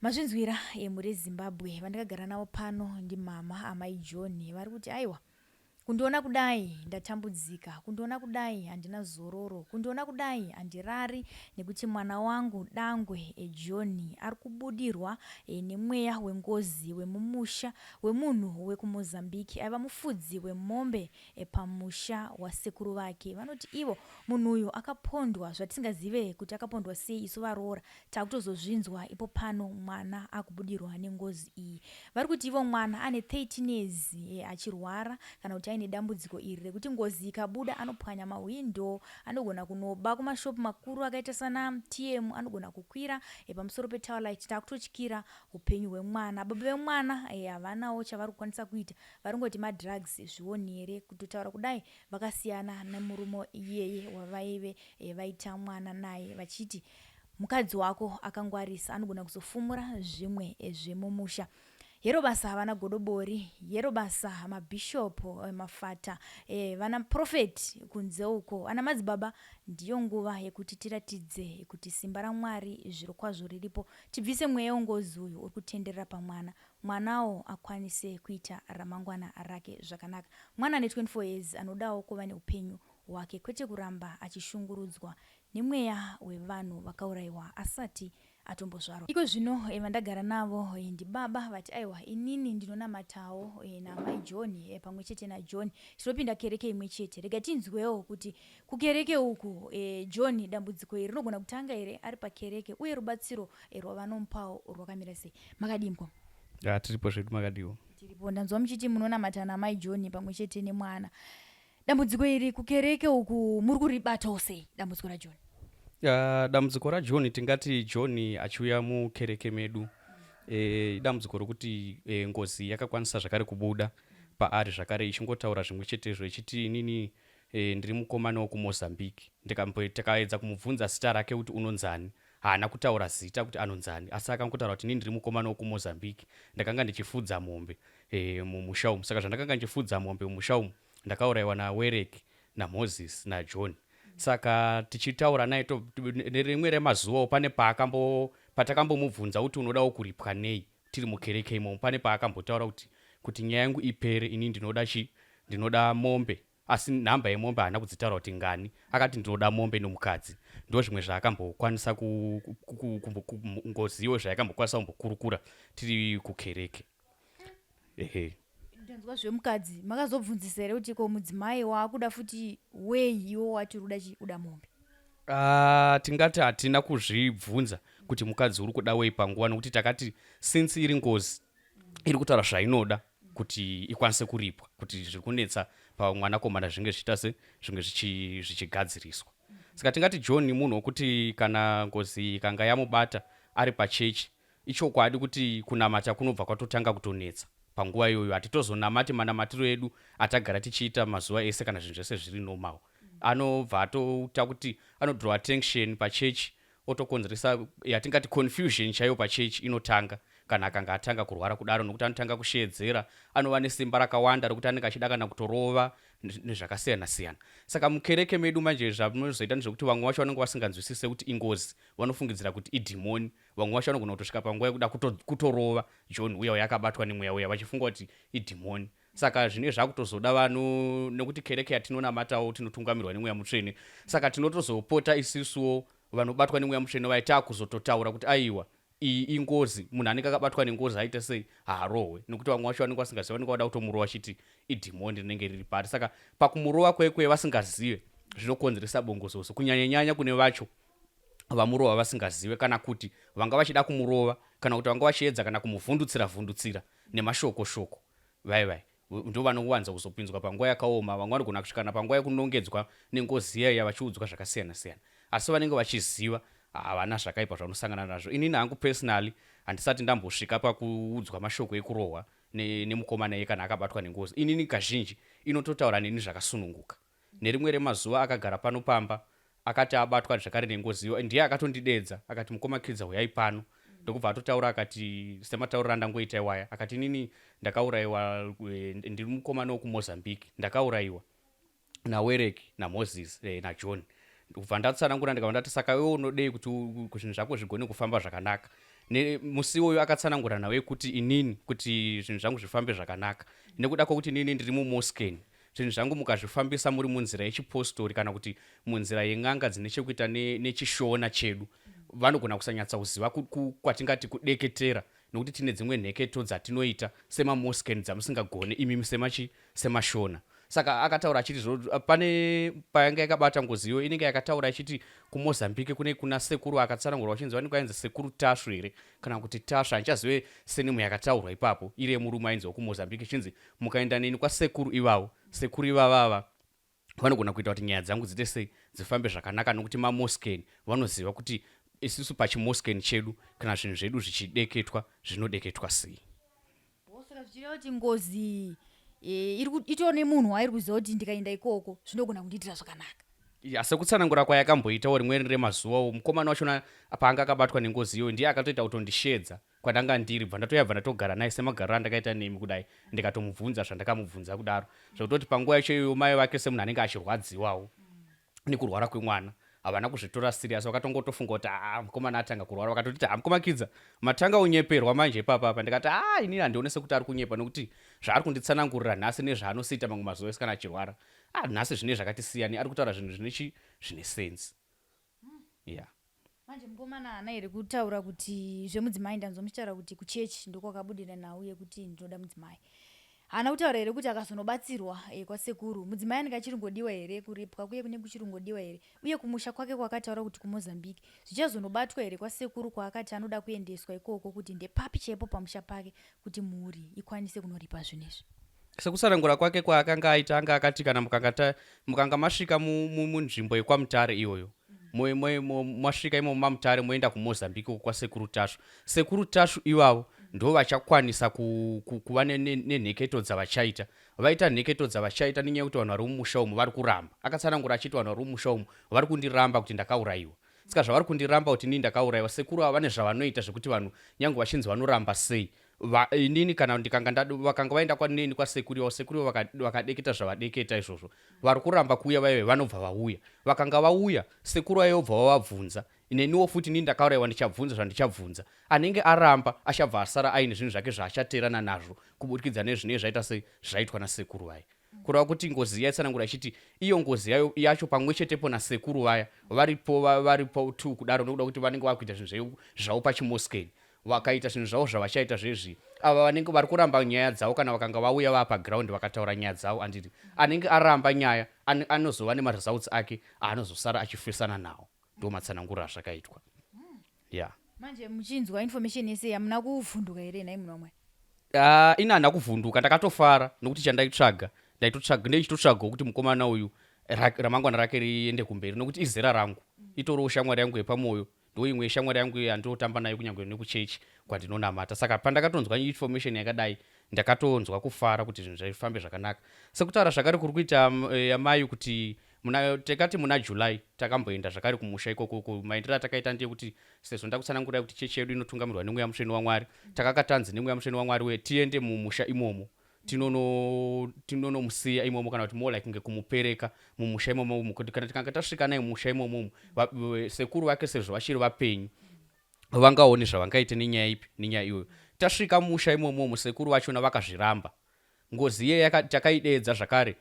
mazvinzwira emhuri yezimbabwe vandakagara navo pano ndimama amai john vari kuti aiwa Kundiona kudai ndatambudzika, kundiona kudai handina zororo, kundiona kudai handirari nekuti mwana wangu dangwe John ari kubudirwa nemweya wengozi wemumusha wemunhu wekuMozambique aiva mufudzi wemombe pamusha wasekuru vake. Vanoti ivo munhu uyu akapondwa zvatisingazive kuti akapondwa sei isu varoora Takutozozvinzwa ipo pano mwana akubudirwa nengozi iyi. Vari kuti ivo mwana ane 13 years eh, achirwara kana kuti aine dambudziko iri rekuti ngozi ikabuda anopwanya mahwindo, anogona kunoba kumashopu makuru akaita sana TM, anogona kukwira eh, pamusoro petower light. Takutotyira upenyu hwemwana. Baba vemwana eh, havanawo chavari kukwanisa kuita, vari kungoti madrugs zvionere. Kutotaura kudai vakasiyana nemurume iyeye wavaive eh, vaita mwana naye vachiti Mukadzi wako akangwarisa anogona kuzofumura zvimwe zvemumusha. Hero basa vana godobori, hero basa mabishop, eh, mafata, eh, vana prophet kunze uko, ana madzibaba, ndiyo nguva yekuti tiratidze kuti simba raMwari zvirokwazvo riripo. Tibvise mweya wengozi uyu uri kutenderera pamwana, mwanawo akwanise kuita ramangwana rake zvakanaka. Mwana ane 24 years anodawo kuva neupenyu hwake kwete kuramba achishungurudzwa nemweya wevanhu vakauraiwa asati atombozvarwa. Iko zvino eh, vandagara navo eh, ndibaba vati aiwa inini ndinonamatawo eh, naamai John eh, pamwe chete naJohn tinopinda kereke imwe chete. Rega tinzwewo kuti kukereke uku eh, John dambudziko iri rinogona kutanga here ari pakereke uye rubatsiro eh, rwavanomupawo rwakamira sei. Makadii mukoma? Ya, tiripo zvedu makadiwo. Tiripo. Ndanzwa muchiti munonamata naamai John pamwe chete nemwana. Dambudziko iri kukereke uku muri kuribatawo sei dambudziko raJohn? Uh, dambudziko raJohn tingati John achiuya mukereke medu e, idambudziko rokuti e, ngozi yakakwanisa zvakare kubuda paari zvakare ichingotaura zvimwe chetezvo ichiti inini e, ndiri mukomana wokuMozambique. Tikaedza kumubvunza zita rake kuti unonzani haana kutaura zita kuti anonzani asi akangotaura kuti inini ndiri mukomana wokuMozambique ndakanga ndichifudza mombe e, mumusha umu saka zvandakanga ndichifudza mombe mumusha umu ndakauraiwa naWerek naMoses naJohn saka tichitaura naye nerimwe remazuvawo pane paakambo Patakambomubvunza kuti unodawo kuripwa nei tiri mukereke imomo, pane paakambotaura kuti kuti nyaya yangu ipere ini ndinoda chi ndinoda mombe, asi nhamba yemombe haana kudzitaura kuti ngani. Akati ndinoda mombe nomukadzi. Ndo zvimwe zvaakambokwanisa ngoziwo zvayakambokwanisa kumbokurukura tiri kukereke. Ehe. Ndanzwa zvemukadzi, makazobvunzisa here kuti ko mudzimai waakuda futi wei iwo wati uri kuda chi uda mombe? Tingati hatina kuzvibvunza kuti mukadzi uri kuda wei panguva, nokuti takati since iri ngozi iri kutaura zvainoda kuti ikwanise kuripwa, kuti zviri kunetsa pamwanakomana zvinge zvichiita se zvinge zvichigadziriswa. Saka tingati John munhu wekuti kana ngozi ikanga yamubata ari pachechi, ichokwadi kuti kunamata kunobva kwatotanga kutonetsa panguva iyoyo. Hatitozonamati manamatiro edu atagara tichiita mazuva ese kana zvinhu zvese zviri normal. Anobva atoita kuti anodraw attention pachechi, otokonzeresa yatingati confusion chaiyo pachechi inotanga kana akanga atanga kurwara kudaro, nokuti anotanga kusheedzera, anova nesimba rakawanda rokuti anenge achida kana kutorova nezvakasiyana siyana. Saka mukereke medu manje zvamunozoita ndezvekuti vamwe vacho vanenge vasinganzwisise kuti ingozi, vanofungidzira kuti idhimoni. Vamwe vacho vanogona kutosvika panguva yekuda kutorova John uya uya akabatwa nemweya uya, vachifunga kuti idhimoni. Saka zvinenge zvakutozoda vanhu, nekuti kereke yatinonamatawo tinotungamirwa nemweya mutsvene, saka tinotozopota isisuwo vanobatwa nemweya mutsvene vaye takuzototaura kuti aiwa, iyi ingozi, munhu anenge akabatwa nengozi aite sei? Haarohwe. Nekuti vamwe vacho vanenge vasingazive, vanenge vada kutomurova chiti idhimoni rinenge riri pari. Saka pakumurova kwekwe vasingazive zvinokonzeresa bongozozo, kunyanyanyanya kune vacho vamurova vasingazive, kana kuti vanga vachida kumurova, kana kuti vanga vachiedza kana kumuvhundutsira vhundutsira nemashoko shoko. Vai vai ndo vanowanza kuzopinzwa panguva yakaoma. Vamwe vanogona kusvikana panguva yekunongedzwa nengozi iya iya vachiudzwa zvakasiyana siyana, asi vanenge vachiziva havana zvakaipa zvavanosangana nazvo. Inini hangu personally handisati ndambosvika pakuudzwa mashoko ekurohwa nemukomana iye kana akabatwa nengozi. Inini kazhinji inototaura neni zvakasununguka. Nerimwe remazuva akagara pano pamba akati abatwa zvakare nengozi iyo, ndiye akatondidedza akati, "Mukoma Kidza, huyai pano." Ndokubva atotaura akati sematauriro andangoita iwaya, akati, "Inini ndakaurayiwa, ndiri mukomana wekuMozambique, ndakaurayiwa naWereki naMoses naJohn." Ndikubva ndatsanangura, ndikabva ndati, "Saka iwe unodei kuti zvinhu zvako zvigone kufamba zvakanaka?" Musi iwoyo akatsanangura nawo yekuti inini kuti zvinhu zvangu zvifambe zvakanaka, nekuda kwekuti inini ndiri muMosken, zvinhu zvangu mukazvifambisa muri munzira yechipostori kana kuti munzira yen'anga dzine chekuita nechishona chedu, vanogona kusanyatsa kuziva kwatingati kudeketera, nokuti tine dzimwe nheketo dzatinoita semaMosken dzamusingagone imimi semachi semashona. Saka akataura achiti pane payanga yakabata ngozi iyo inenge yakataura ichiti kuMozambique kune kuna sekuru akatsanangurwa vachinzi vanenge vainzi Sekuru Tasvu here kana kuti Tasvu, handichazive senemu yakataurwa ipapo iri yemurume ainzi wekuMozambique, ichinzi mukaenda neni kwasekuru ivavo, sekuru ivavava vanogona kuita kuti nyaya dzangu dziite sei, dzifambe zvakanaka, nokuti maMosken vanoziva kuti isusu pachiMosken chedu kana zvinhu zvedu zvichideketwa zvinodeketwa sei. Saka zvichireva kuti ngozi itori nemunhu wairi kuziva kuti ndikaenda ikoko zvinogona kundiitira zvakanaka. Ya, sekutsanangura kwayakamboitawo rimwe remazuvawo, mukomana wachona paanga akabatwa nengozi iyoyo ndiye akatoita kutondishedza kwandanga ndiri, bva ndatoya, bva ndatogara naye semagariro andakaita nemi kudai, ndikatomubvunza zvandakamubvunza kudaro, zvekutoti panguva yacho iyoyo mai vake semunhu anenge achirwadziwawo nekurwara kwemwana havana kuzvitora serious, vakatongotofunga kuti aa, mukomana atanga kurwara. Vakatotiti, "Ha, mukoma Kidza, matanga unyeperwa manje ipapa apa." Ndikati, "A, inini handione sekuti ari kunyepa, nokuti zvaari kunditsanangurira nhasi nezvaanosiita mamwe mazuva ese kana achirwara, a, nhasi zvine zvakati siyani, ari kutaura zvinhu zvine chi zvine sense." Ya. Manje mukomana haana here kutaura kuti zvemudzimai? Ndanzwa muchitaura kuti kuchechi ndokwakabudira nhau yekuti ndinoda mudzimai. Haana kutaura here kuti akazonobatsirwa kwasekuru, mudzimai anenge achirungodiwa here, kuripwa kuye kunenge kuchirungodiwa here, uye kumusha kwake kwakataura kuti kuMozambique zvichazonobatwa here kwasekuru kwaakati anoda kuendeswa ikoko, kuti ndepapi chaipo pamusha pake kuti mhuri ikwanise kunoripa zvinhu izvi? Sekutsanangura kwake kwaakanga aita, anga akati kana mukanga masvika munzvimbo yekwaMutare iyoyo, masvika imomo maMutare, moenda kuMozambique uko kwaSekuru Tasvu, Sekuru Tasvu ivavo ndo vachakwanisa kuva nenheketo dzavachaita, vaita nheketo dzavachaita, nenyaya yekuti vanhu vari mumusha umu vari kuramba. Akatsanangura achiti vanhu vari mumusha umu vari kundiramba kuti ndakaurayiwa. Saka zvavari kundiramba kuti inini ndakaurayiwa, sekuru ava vane zvavanoita zvekuti vanhu nyange vachinzi vanoramba sei, inini kana ndikanga vakanga vaenda kwaneni kwasekuru ivavo, sekuru ivavo vakadeketa zvavadeketa izvozvo, vari kuramba kuuya vaive vanobva vauya. Vakanga vauya, sekuru vaive vobva vavabvunza. Neniwo futi inini ndakauraiwa ndichabvunza zvandichabvunza. Anenge aramba achabva asara aine zvinhu zvake zvaachateerana nazvo kuburikidza nezvinenge zvaita sei zvaitwa nasekuru vaya. Kureva kuti ngozi yaitsanangura ichiti iyo ngozi yayo yacho pamwe chetepo nasekuru vaya varipo varipo two kudaro nekuda kuti vanenge vakuita zvinhu zvavo pachimoskeni vakaita zvinhu zvavo zvavachaita zvezvi ava vanenge vari kuramba nyaya dzavo kana vakanga vauya vaa paground vakataura nyaya dzavo anditi anenge aramba nyaya anozova nemaresults ake aanozosara achifesana nawo ndo matsananguriro azvakaitwa ya yeah. Manje muchinzwa information yese hamuna kuvhunduka here nhai munhu wamwari? Uh, ini handina kuvhunduka ndakatofara nokuti chandaitsvaga ndaitotsvaga ndeichitotsvagawo kuti mukomana uyu ramangwana rake riende kumberi nokuti izera rangu itoriwo shamwari yangu yepamwoyo ndo imwe yeshamwari yangu yandinotamba nayo kunyange nekuchechi kwandinonamata saka pandakatonzwa information yakadai ndakatonzwa kufara kuti zvinhu zvifambe zvakanaka sekutaura zvakare kuri kuita eh, amai kuti muna tekati muna July takamboenda zvakare kumusha ikoko uko maendero atakaita ndeyekuti sezvo ndakutsanangurai kuti chechi yedu inotungamirwa nemweya mutsvene waMwari takaka tanzi nemweya mutsvene waMwari we tiende mumusha imomo tinono tinonomusiya imomo kana kuti more like kunge kumupereka mumusha imomo umu kuti kana tikanga tasvika naye mumusha imomo umu sekuru vake sezvo vachiri vapenyu vangaone zvavangaite nenyaya ipi nenyaya iyoyo tasvika mumusha imomo umu sekuru vachona vakazviramba Ngozi iye takaideedza zvakare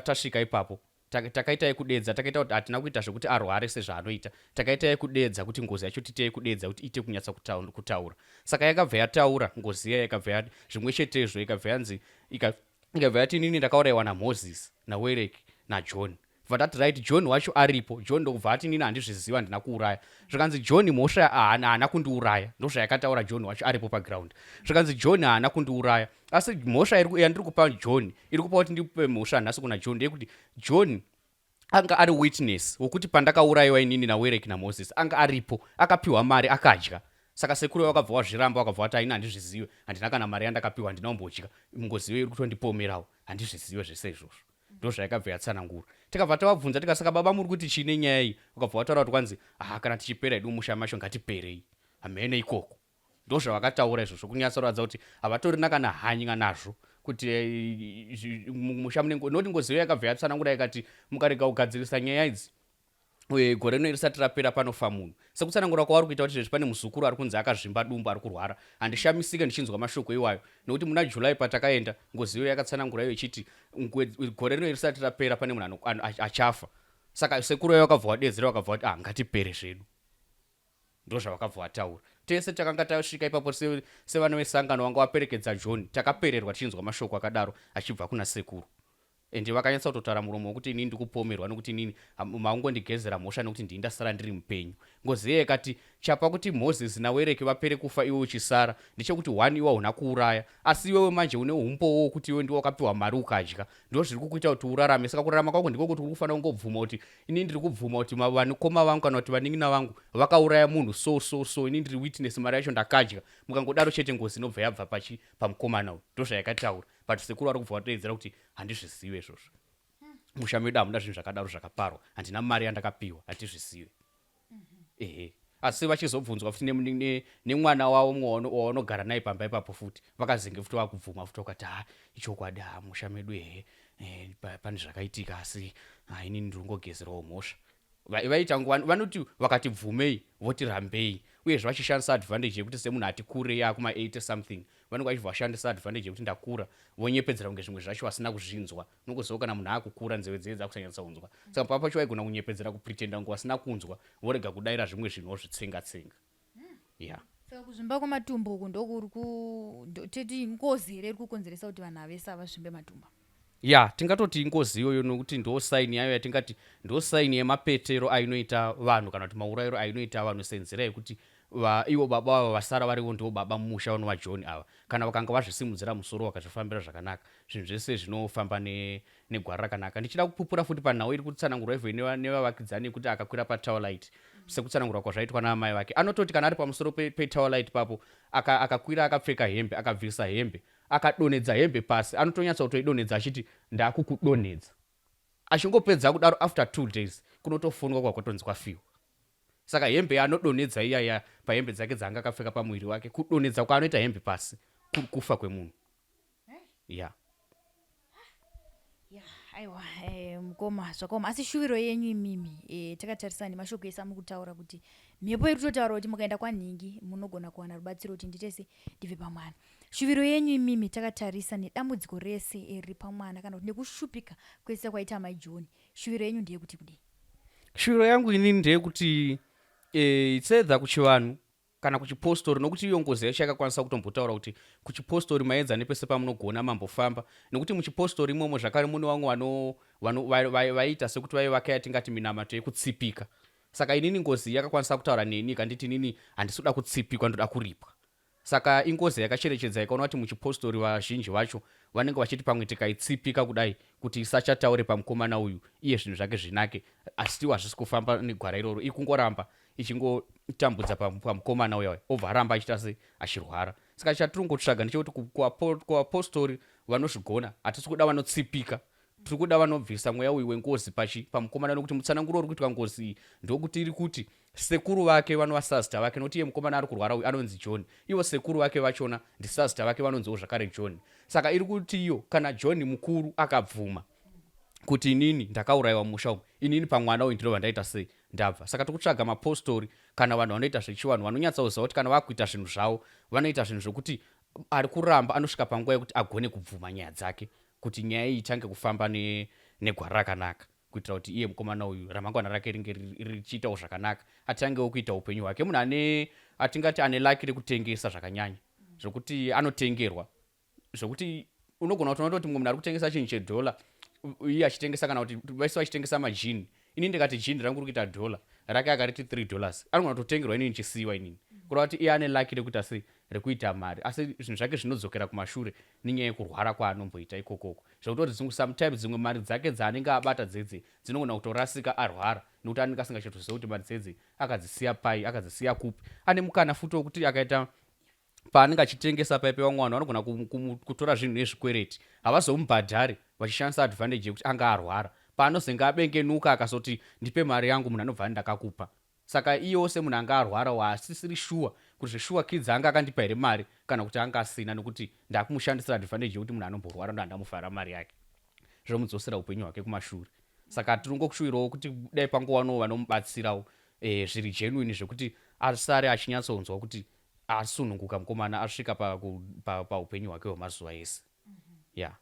tasvika ipapo. Takaita yekudeedza, takaita kuti hatina kuita zvekuti arware sezvaanoita. Takaita yekudeedza kuti ngozi yacho tiite yekudeedza kuti iite kunyatsa kutaura. Saka yakabva yataura ngozi iya yakabva zvimwe chetezvo ikabva yanzi ikabva yati inini ndakauraiwa naMoses naWereki naJohn. Bva tati right John wacho aripo. John ndokubva ati inini handizviziva handina kuuraya. Zvikanzi John mhosva haana haana kundiuraya. Ndozvayakataura John wacho aripo paground. Zvikanzi John haana kundiuraya. Asi mhosva iri yandiri kupa John iri kupa kuti ndipe mhosva nhasi kuna John ndeyekuti John anga ari witness wekuti pandakaurayiwa inini naWerek naMoses anga aripo akapiwa mari akadya. Saka sekuru vakabva wazviramba vakabva vati ini handizvizive handina kana mari yandakapiwa handina kumbodya ngozi iyoyo iri kutondipomerawo handizvizive zvese izvozvo. Ndozvayakabva yatsanangura. Tikabva tavabvunza tikati saka baba muri kuti chii nenyaya iyi? Vakabva vataura kuti kwanzi ah kana tichipera hedu musha macho ngatiperei. Hamheno ikoko. Ndozvavakataura izvozvo kunyatsoratidza kuti havatorina kana hanya nazvo kuti eh, musha munenge noti ngozi iyo yakabva yatsanangura ikati mukarega kugadzirisa nyaya idzi uye gore rino risati rapera panofa munhu sekutsanangura kwavari kuita kuti zvezvi pane muzukuru ari kunzi akazvimba dumbu ari kurwara handishamisike ndichinzwa mashoko iwayo nekuti muna july patakaenda ngozi iyoyo yakatsanangura iyo ichiti gore rino risati rapera pane munhu achafa saka sekuru yayo vakabva vadeedzera vakabva vati ah ngatipere zvedu ndozvavakabva vataura tese takanga tasvika ipapo sevana vesangano vanga vaperekedza john takapererwa tichinzwa mashoko akadaro achibva kuna sekuru Ende vakanyatsa kutotaura muromo wekuti inini ndikupomerwa nekuti inini makungondigezera mhosva nekuti ndini ndasara ndiri mupenyu. Ngozi iye yakati chapa kuti Moses naWereki vapere kufa iwe uchisara ndechekuti one iwe hauna kuuraya asi iwewe manje une umbowo wekuti iwe ndiwe wakapiwa mari ukadya ndozviri kukuita kuti urarame saka kurarama kwako ndiko kuti uri kufanira kungobvuma kuti inini ndiri kubvuma kuti vanikoma vangu kana kuti vanin'ina vangu vakauraya munhu so so so inini ndiri witness mari yacho ndakadya mukangodaro chete ngozi inobva yabva pachi pamukomana uyu ndozvayakataura but sekuru vari kubva vadeedzera kuti handizvizive izvozvo musha medu hamuna zvinhu zvakadaro zvakaparwa handina mari yandakapiwa handizvizive ehe asi vachizobvunzwa futi nemwana wavo mumwe wavanogara naye pamba ipapo futi vakazenge futi vakubvuma futi vakati ha ichokwadi ha musha medu ehe eh, pane zvakaitika asi ha inini ndiri kungogezerawo mhosva Vaiita nguva vanoti vakati bvumei voti rambei uyezve vachishandisa advantage yekuti semunhu ati kurei akuma 80 something vanenge vachibva vashandisa advantage yekuti ndakura vonyepedzera kunge zvimwe zvacho vasina kuzvinzwa unongoziva kana munhu akukura nzeve dzee dzakusanyatsa kunzwa saka papa pacho vaigona kunyepedzera kupretenda kunge vasina kunzwa vorega kudaira zvimwe zvinhu vozvitsenga tsenga yeah saka kuzvimba kwematumbu uku ndokuri ku toti ngozi here iri kukonzeresa kuti vanhu avese avazvimbe matumbu ya tingatoti ingozi iyoyo nokuti ndo saini yayo yatingati ndo saini yemapetero ainoita vanhu kana kuti maurayiro ainoita vanhu senzira yekuti va, ivo baba ava vasara varivo ndivo baba mumusha vanova john ava kana vakanga vazvisimudzira musoro vakazvifambira zvakanaka zvinhu zvese zvinofamba ne, negwara rakanaka ndichida kupupura futi panhau iri kutsanangurwa ivho nevavakidzani yekuti akakwira patowerlight sekutsanangurwa kwazvaitwa naamai vake anototi kana ari pamusoro petowerlight papo akakwira aka akapfeka hembe akabvisa hembe akadonhedza hembe pasi anotonyatsa kutoidonhedza achiti ndakukudonhedza achingopedza kudaro after two days kunotofonwa kwakutonzi kwafiwa saka hembe yaanodonhedza iyaya pahembe dzake dzaanga akapfeka pamuviri wake kudonhedza kwaanoita hembe pasi kufa kwemunhu ya ya Aiwa, mukoma, zvakaoma. Asi shuviro yenyu imimi, takatarisana nemashoko ese amuri kutaura kuti mhepo iri kutotaura kuti mukaenda kwanhingi munogona kuwana rubatsiro kuti ndiite se ndibve pamwana. Shuviro yenyu imimi takatarisa nedambudziko rese riri pamwana kana kuti nekushupika kwese kwaita amai John, shuviro yenyu ndeyekuti kudii? Shuviro yangu inini ndeyekuti it's either kuchivanhu kana kuchipostori, nokuti iyo ngozi yacho yakakwanisa kutombotaura kuti kuchipostori maedza nepese pamunogona mambofamba, nokuti muchipostori imomo zvakare mune vamwe vaiita sekuti vaivaka yatingati minamato yekutsipika. Saka inini ngozi yakakwanisa kutaura neni ikanditi inini handisi kuda kutsipikwa, ndoda kuripwa. Saka ingozi yakacherechedza ikaona kuti muchipostori vazhinji vacho vanenge vachiti pamwe tikaitsipika kudai kuti isachataure pamukomana uyu iye zvinhu zvake zvinake, asi hazvisi kufamba negwara iroro, ikungoramba ichingotambudza pamukomana uya uya, obva aramba achiita se achirwara. Saka chatiri kungotsvaga ndechekuti kuvapostori vanozvigona, hatisi kuda vanotsipika, tiri kuda vanobvisa mweya uyu wengozi pachi pamukomana, nokuti mutsananguro uri kuitwa ngozi iyi ndokuti iri kuti sekuru vake vanova sazita vake, nokuti iye mukomana ari kurwara uyu anonzi John, ivo sekuru vake vachona ndisazita vake vanonziwo zvakare John. Saka iri kuti iyo kana John mukuru akabvuma kuti inini ndakaurayiwa mumusha umu, inini pamwana uyu ndinobva ndaita sei, ndabva. Saka tiri kutsvaga mapostori kana vanhu vanoita zvechivanhu vanonyatsoziva kuti kana vakuita zvinhu zvavo vanoita zvinhu zvokuti ari kuramba anosvika panguva yekuti agone kubvuma nyaya dzake, kuti nyaya iyi itange kufamba negwara rakanaka, kuitira kuti iye mukomana uyu ramangwana rake ringe richiitawo zvakanaka, atangewo kuita upenyu hwake. Munhu ane atingati ane laki rekutengesa zvakanyanya, zvokuti anotengerwa, zvokuti unogona kutoona kuti mumwe munhu ari kutengesa chinhu chedhola iye achitengesa, kana kuti vese vachitengesa majini, ini ndikati jini rangu rikuita dhola, rake akariti $3, anogona kutotengerwa, inini chisiyiwa inini. Kureva kuti iye ane laki rekuita sei, rekuita mari, asi zvinhu zvake zvinodzokera kumashure nenyaya yekurwara kwaanomboita ikokoko, zvekutoti sometimes dzimwe mari dzake dzaanenge abata dzedze dzinogona kutorasika arwara, nekuti anenge asingachatoziva kuti mari dzedze akadzisiya pai, akadzisiya kupi. Ane mukana futi wekuti akaita paanenge achitengesa paipe, vamwe vanhu vanogona kutora zvinhu nezvikwereti, havazomubhadhari, vachishandisa advantage yekuti anga arwara. Paanozenge abengenuka akazoti ndipe mari yangu, munhu anobva ndakakupa. Saka iyewo semunhu anga arwara haasisiri shuwa kuti zveshuwa kids anga akandipa here mari kana kuti anga asina, nekuti ndakumushandisira advantage yekuti munhu anomborwara ndo andamuvhara mari yake, zvomudzosera upenyu hwake kumashure. Saka tiringokushuwirawo kuti dai pangowanawo vanomubatsirawo zviri genuine, zvekuti asare achinyatsonzwa kuti asununguka mukomana, asvika paupenyu hwake hwemazuva ese, ya. Yeah.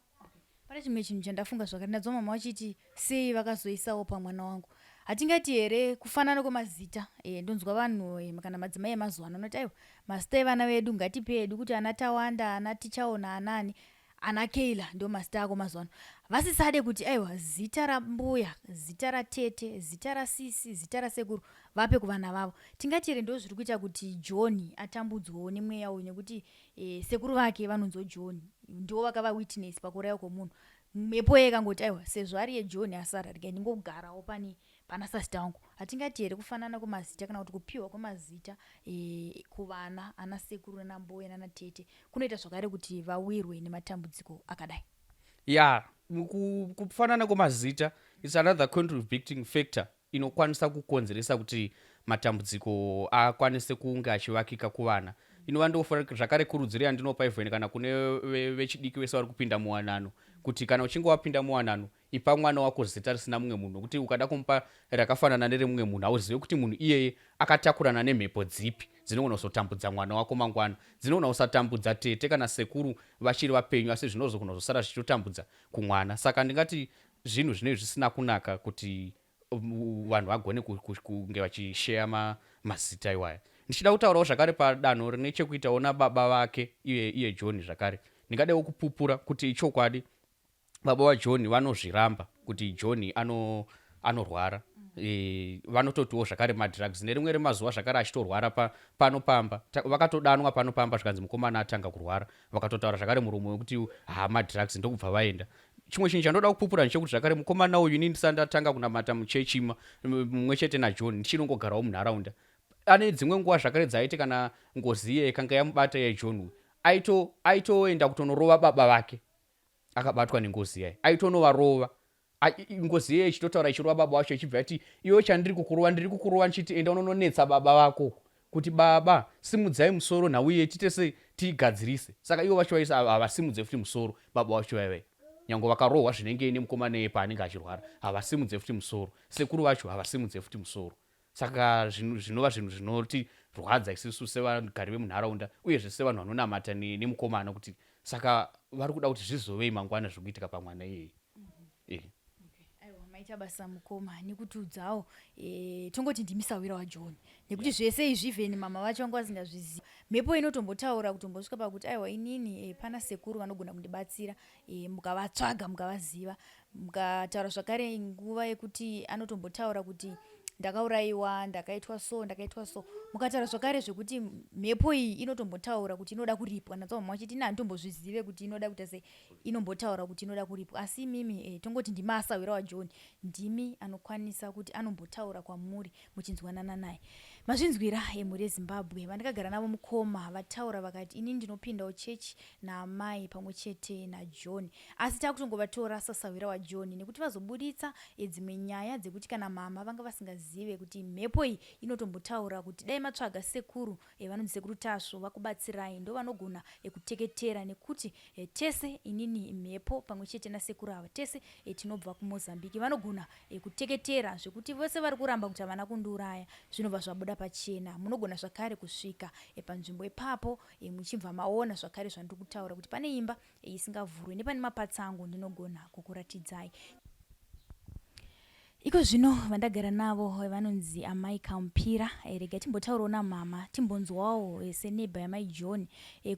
Pane chimwe chinhu chandafunga zvakare. Ndadzwa mama vachiti sei vakazoisawo pamwana wangu. Hatingati here kufanana kwemazita? Ndonzwa vanhu kana madzimai emazuva ano anoti aiwa, mazita evana vedu ngatipe edu kuti ana Tawanda, ana Tichaona, anani, ana Keila ndo mazita ako mazuva ano, vasisade kuti aiwa, zita rambuya, zita ratete, zita rasisi, zita rasekuru vape kuvana vavo. Tingati here ndo zviri kuita kuti John atambudzwewo nemweya uyu, nekuti sekuru vake vanonziwo John, ndiwo vakava witness pakuuraiwa kwomunhu? Mhepo iye ikangoti aiwa, sezvo ari yeJohn asara, rega ndingogarawo pane pana sasita wangu. Hatingati here kufanana kwemazita kana kuti kupiwa kwemazita kuvana ana sekuru nanambuya nanatete kunoita zvakare kuti vawirwe nematambudziko akadai? Ya, kufanana kwemazita it's another contributing factor inokwanisa kukonzeresa kuti matambudziko akwanise kunge achivakika kuvana. Inova ndo zvakare kurudziro yandinopa even kana kune vechidiki vese vari kupinda muwanano, kuti kana uchinge wapinda muwanano, ipa mwana wako zita risina mumwe munhu, nokuti ukada kumupa rakafanana neremumwe munhu, hauzive kuti munhu iyeye akatakurana nemhepo dzipi dzinogona kuzotambudza mwana wako mangwana, dzinogona kusatambudza tete kana sekuru vachiri vapenyu, asi zvinozogona kuzosara zvichitotambudza kumwana. Saka ndingati zvinhu zvinenge zvisina kunaka kuti vanhu vagone kunge vachisheya mazita iwaya. Ndichida kutaurawo zvakare padanho rine chekuitawo nababa vake iye John zvakare, ndingadewo kupupura kuti ichokwadi baba vaJohn vanozviramba kuti John anorwara. Vanototiwo zvakare madrugs. Nerimwe remazuva zvakare achitorwara pano pamba, vakatodanwa pano pamba, zvikanzi mukomana atanga kurwara, vakatotaura zvakare muromo wekuti ha, madrugs, ndokubva vaenda. Chimwe chinhu chandoda kupupura ndechekuti zvakare mukomana uyu, ini ndisati ndatanga kunamata muchechi mumwe chete naJohn, ndichinongogarawo munharaunda, ane dzimwe nguva zvakare dzaiti kana ngozi iye ikanga yamubata yeJohn uyu, aitoenda kutonorova baba vake akabatwa nengozi yayi, aitonovarova. Ngozi iye ichitotaura ichirova baba vacho, ichibva yati iwe, chandiri kukurova, ndiri kukurova ndichiti enda unononetsa baba vako kuti baba simudzai musoro, nhau iye tiite sei, tiigadzirise. Saka ivo vacho vaisa havasimudze futi musoro baba vacho vaivai. Nyange vakarohwa zvinenge nemukomana iye paanenge achirwara, havasimudze futi musoro. Sekuru vacho havasimudze futi musoro. Saka zvinova zvinhu zvinotirwadza isusu sevagari vemunharaunda uyezve sevanhu vanonamata nemukomana kuti saka vari kuda kuti zvizovei mangwana zviri kuitika pamwana iyeye. Eh. Aiwa, maita basa mukoma nekutiudzawo. E, tongoti ndimi sawira waJohn nekuti yeah, zvese izvi even mama vacho vanga vasingazvizivi. Mhepo inotombotaura kutombosvika pakuti aiwa inini e, pana sekuru vanogona kundibatsira e, mukavatsvaga mukavaziva mukataura zvakare nguva yekuti anotombotaura kuti ndakaurayiwa, ndakaitwa so, ndakaitwa so. Mukataura zvakare zvekuti mhepo iyi inotombotaura kuti inoda kuripwa. Ndanzwa mama vachiti ini handitombozvizive kuti inoda kuita sei, inombotaura kuti inoda kuripwa. Asi imimi eh, tongoti ndimi asahwira waJohn, ndimi anokwanisa kuti anombotaura kwamuri muchinzwanana naye. Mazvinzwira emhuri yeZimbabwe, vandakagara navo mukoma vataura vakati ini ndinopindawo chechi naamai pamwe chete naJohn, asi takutongovatora sasahwira waJohn nekuti vazoburitsa eh, dzimwe nyaya dzekuti kana mama vanga vasingazive kuti mhepo iyi inotombotaura kuti dai matsvaga sekuru eh, vanonzi sekuru Tasvu vakubatsirai, ndovanogona eh, kuteketera nekuti eh, tese inini mhepo pamwe chete nasekuru ava tese eh, tinobva kuMozambique, vanogona eh, kuteketera zvekuti vose vari kuramba kuti havana kundiuraya zvinobva zvabuda pachena. Munogona zvakare kusvika eh, panzvimbo ipapo eh, muchibva maona zvakare zvandiri kutaura kuti pane imba eh, isingavhurwe nepane mapatsi angu ndinogona kukuratidzai. Iko zvino vandagara navo vanonzi amai Kampira. Rega timbotaurawo namama timbonzwawo seneighbor yamai John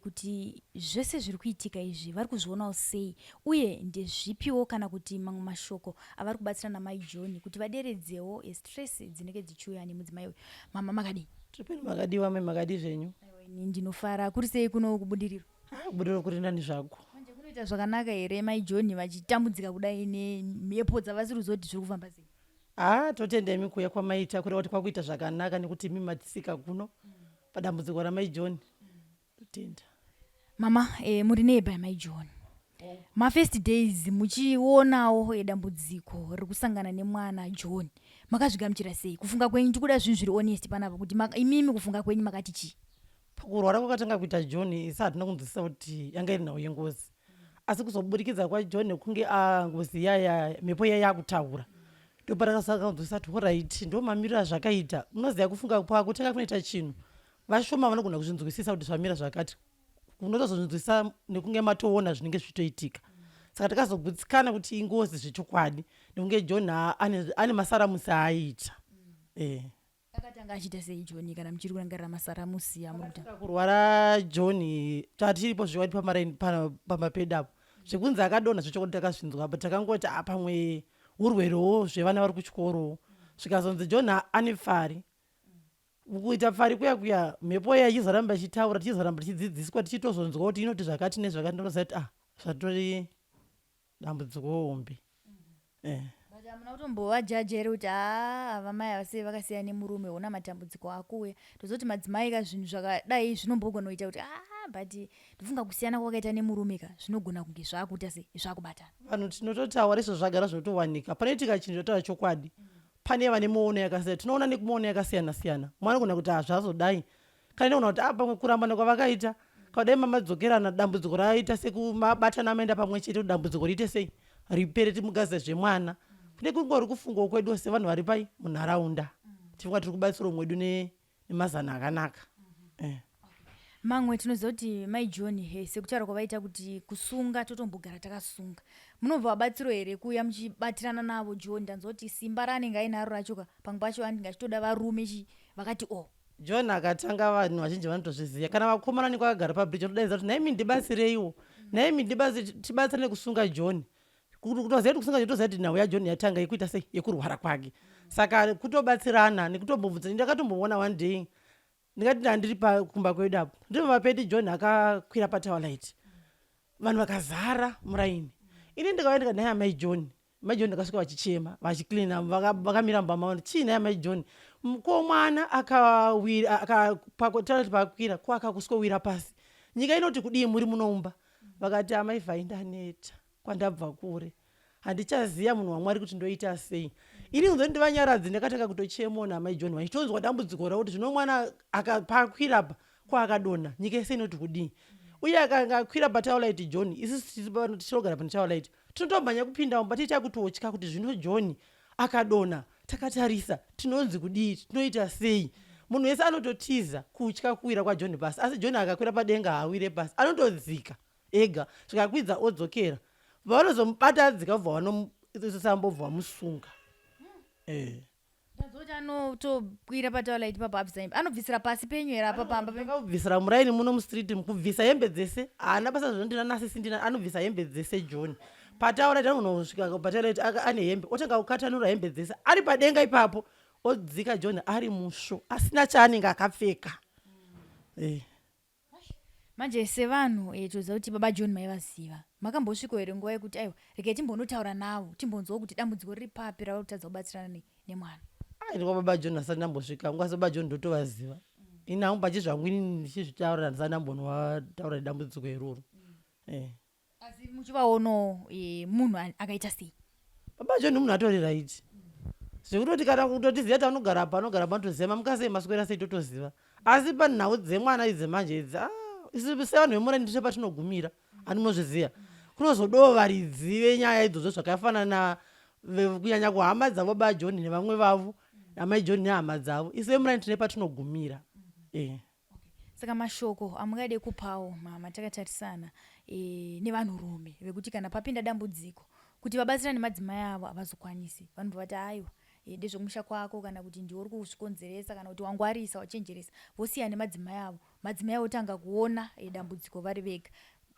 kuti zvese zviri kuitika izvi vari kuzvionawo sei uye ndezvipiwo kana kuti mamwe mashoko avari kubatsira namai John kuti vaderedzewo stress dzinenge dzichiuya nemudzimai uyu. Mama makadii? Tripeni makadiwa amai, makadii zvenyu? Aiwa ini ndinofara. Kuri sei kuno kuBudiriro? Ah, Budiriro kuri nani zvako. Manje kunoita zvakanaka here mai John vachitambudzika kudai nemhepo dzavasiri kuziva kuti zviri kufamba sei? Ah, totenda imi kuuya kwamaita kureva kuti kwakuita zvakanaka nekuti imi matisika kuno padambudziko ramai John. Totenda. Mama eh, muri neighbor yamai John. Mafirst days muchionawo eh, dambudziko riri kusangana nemwana John makazvigamuchira sei? Kufunga kwenyu, tikuda zvinhu zviri honest panapa kuti imimi kufunga kwenyu makati chii? Pakurwara kwakatanga kuita John isu hatina kunzwisisa kuti yanga iri nhau yengozi, asi kuzoburikidza kwaJohn nekunge ngozi iyaya mhepo iya yakutaura ndopatakasaka kunzwisisa kuti horait ndo mamiriro azvakaita. Unoziva kufunga pakutanga kunoita chinhu vashoma vanogona kuzvinzwisisa kuti zvamira zvakati, unotozozvinzwisisa nekunge matoona zvinenge zvichitoitika. Saka takazogutsikana kuti ingozi zvechokwadi nekunge John ane masaramusi aaiita. Eh. Akatanga achiita sei John kana muchiri kurangarira masaramusi amuri kuita? Kurwara John tatiripo zvechokwadi pamaraini pamba pedu apo zvekunzi akadonha zvechokwadi takazvinzwa but takangoti ah, pamwe urwerewo zvevana vari kuchikoro zvikazonzi John ane pfari kuita pfari kuya kuya mhepo iya ichizoramba ichitaura tichizoramba tichidzidziswa tichitozonzwa kuti inoti zvakati nezvakati ndotoziva kuti ah zvatori dambudziko hombe eh. But hamuna kutombovajaja here kuti haa ava mai ava sei vakasiyana nemurume hona matambudziko akuuya tozoti madzimai ka zvinhu zvakadai zvinombogona kuita kuti aa but ndofunga kusiyana kwakaita nemurume ka zvinogona kunge zvakuita sei zvakubatana. Vanhu tinototaura izvo zvagara zvinotowanika panoitika chinhu chotaura chokwadi pane vane muono yakasiyana tinoona nekumaono yakasiyana siyana mumwe anogona kuti hazvazodai kana inogona kuti ah pamwe kurambana kwavakaita kwadai mamadzokerana dambudziko raita sekumabatana maenda pamwe chete kuti dambudziko riite sei ripere timugaze zvemwana kune kungori kufungawo kwedu sevanhu vari pai munharaunda tifunga tiri kubatsira umwe wedu nemazano akanaka eh. Mamwe tinoziva kuti mai John he sekutaura kwavaita kuti kusunga totombogara takasunga. Munobva vabatsiro here kuuya muchibatirana navo John ndanzwa kuti simba raanenge ainaro racho ka pamwe pacho anenge achitoda varume chi vakati o. Oh. John akatanga vanhu vazhinji vanotozviziva kana vakomana vanenge vakagara pabridge vanotodaidza kuti nhaimi ndibatsireiwo nhaimi tibatsirane kusunga John kutoziva kuti kusunga John toziva kuti nhau yaJohn yatanga yekuita sei yekurwara kwake saka kutobatsirana nekutombobvunza ndakatomboona one day ndingati ndandiri kumba kwedu apo ndiri pamba pedu John akakwira patower light vanhu vakazara muraini ini ndikauya ndikati nhai amai John Mai John ndakasvika vachichema vachicleana vakamira mumba mavo chii nhai amai John ko mwana akawira akatoilet paakwira ko akakuswowira pasi nyika inoti kudii muri munomba vakati amai Vhai ndaneta kwandabva kure handichaziya munhu waMwari kuti ndoita sei ini kunzoti ndivanyaradzi ndakatanga kutochemawo naamai John vachitonzwa dambudziko ravo kuti zvino mwana paakwira apa ko akadonha nyika yese inoti kudii uye akanga akwira patower light John isusu tichirogara pane tower light. Tinotomhanya kupinda mumba tiita kutotya kuti zvino John akadonha takatarisa tinonzi kudii tinoita sei. Munhu wese anototiza kutya kuwira kwaJohn pasi asi John akakwira padenga haawire pasi anotodzika ega zvikakwidza odzokera. Vanozomubata adzika vobva vanomusambo vamusunga. Eh. Ndanzwa kuti anotokwira patawalaiti ipapo abvisa hembe. Anobvisira pasi penyu here apa pamba penyu? Akabvisira muraini muno mustreet kubvisa hembe dzese haana basa zvondina nasisi ndina anobvisa hembe dzese John. Patawalaiti anonosvika patawalaiti ane hembe otanga kukatanura hembe dzese ari padenga ipapo odzika John ari musvo asina chaanenge akapfeka. Eh. Manje sevanhu eh, toziva kuti baba John maivaziva. Makambosvikawo here nguva yekuti aiwa regai timbonotaura navo timbonzwawo kuti dambudziko riri papi ravari kutadza kubatsirana ne, nemwana. Ah, ini kwababa John asati ndambosvika hangu asi baba John ndotovaziva. Ini hangu pachizvangu ini ndichizvitaura ndisati ndambonowataura nedambudziko iroro. Eh. Asi muchivaonawo eh, munhu akaita sei? Baba John munhu atori right. Zvekutoti kana kutotiziva kuti anogara apa anogara apa toziva mamuka sei maswera sei totoziva. Asi panhau dzemwana idzi manje idzi ah, isu sevanhu vemuraini ndishe patinogumira. Ani munozviziva. Kunozodawo varidzi venyaya idzodzo zvakafanana kunyanya kuhama dzavo baba John nevamwe vavo amai John nehama dzavo. Isu vemuraini tine patinogumira. Eh. Saka mashoko amungade kupawo mama takatarisana e, nevanhurume vekuti kana papinda dambudziko kuti vabatsirane nemadzimai avo havazokwanisi vanobva vati aiwa e, ndezvekumusha kwako kana kuti ndiwe uri kuzvikonzeresa kana kuti wangwarisa wachenjeresa vosiya nemadzimai avo madzimai otanga kuona e, dambudziko vari vega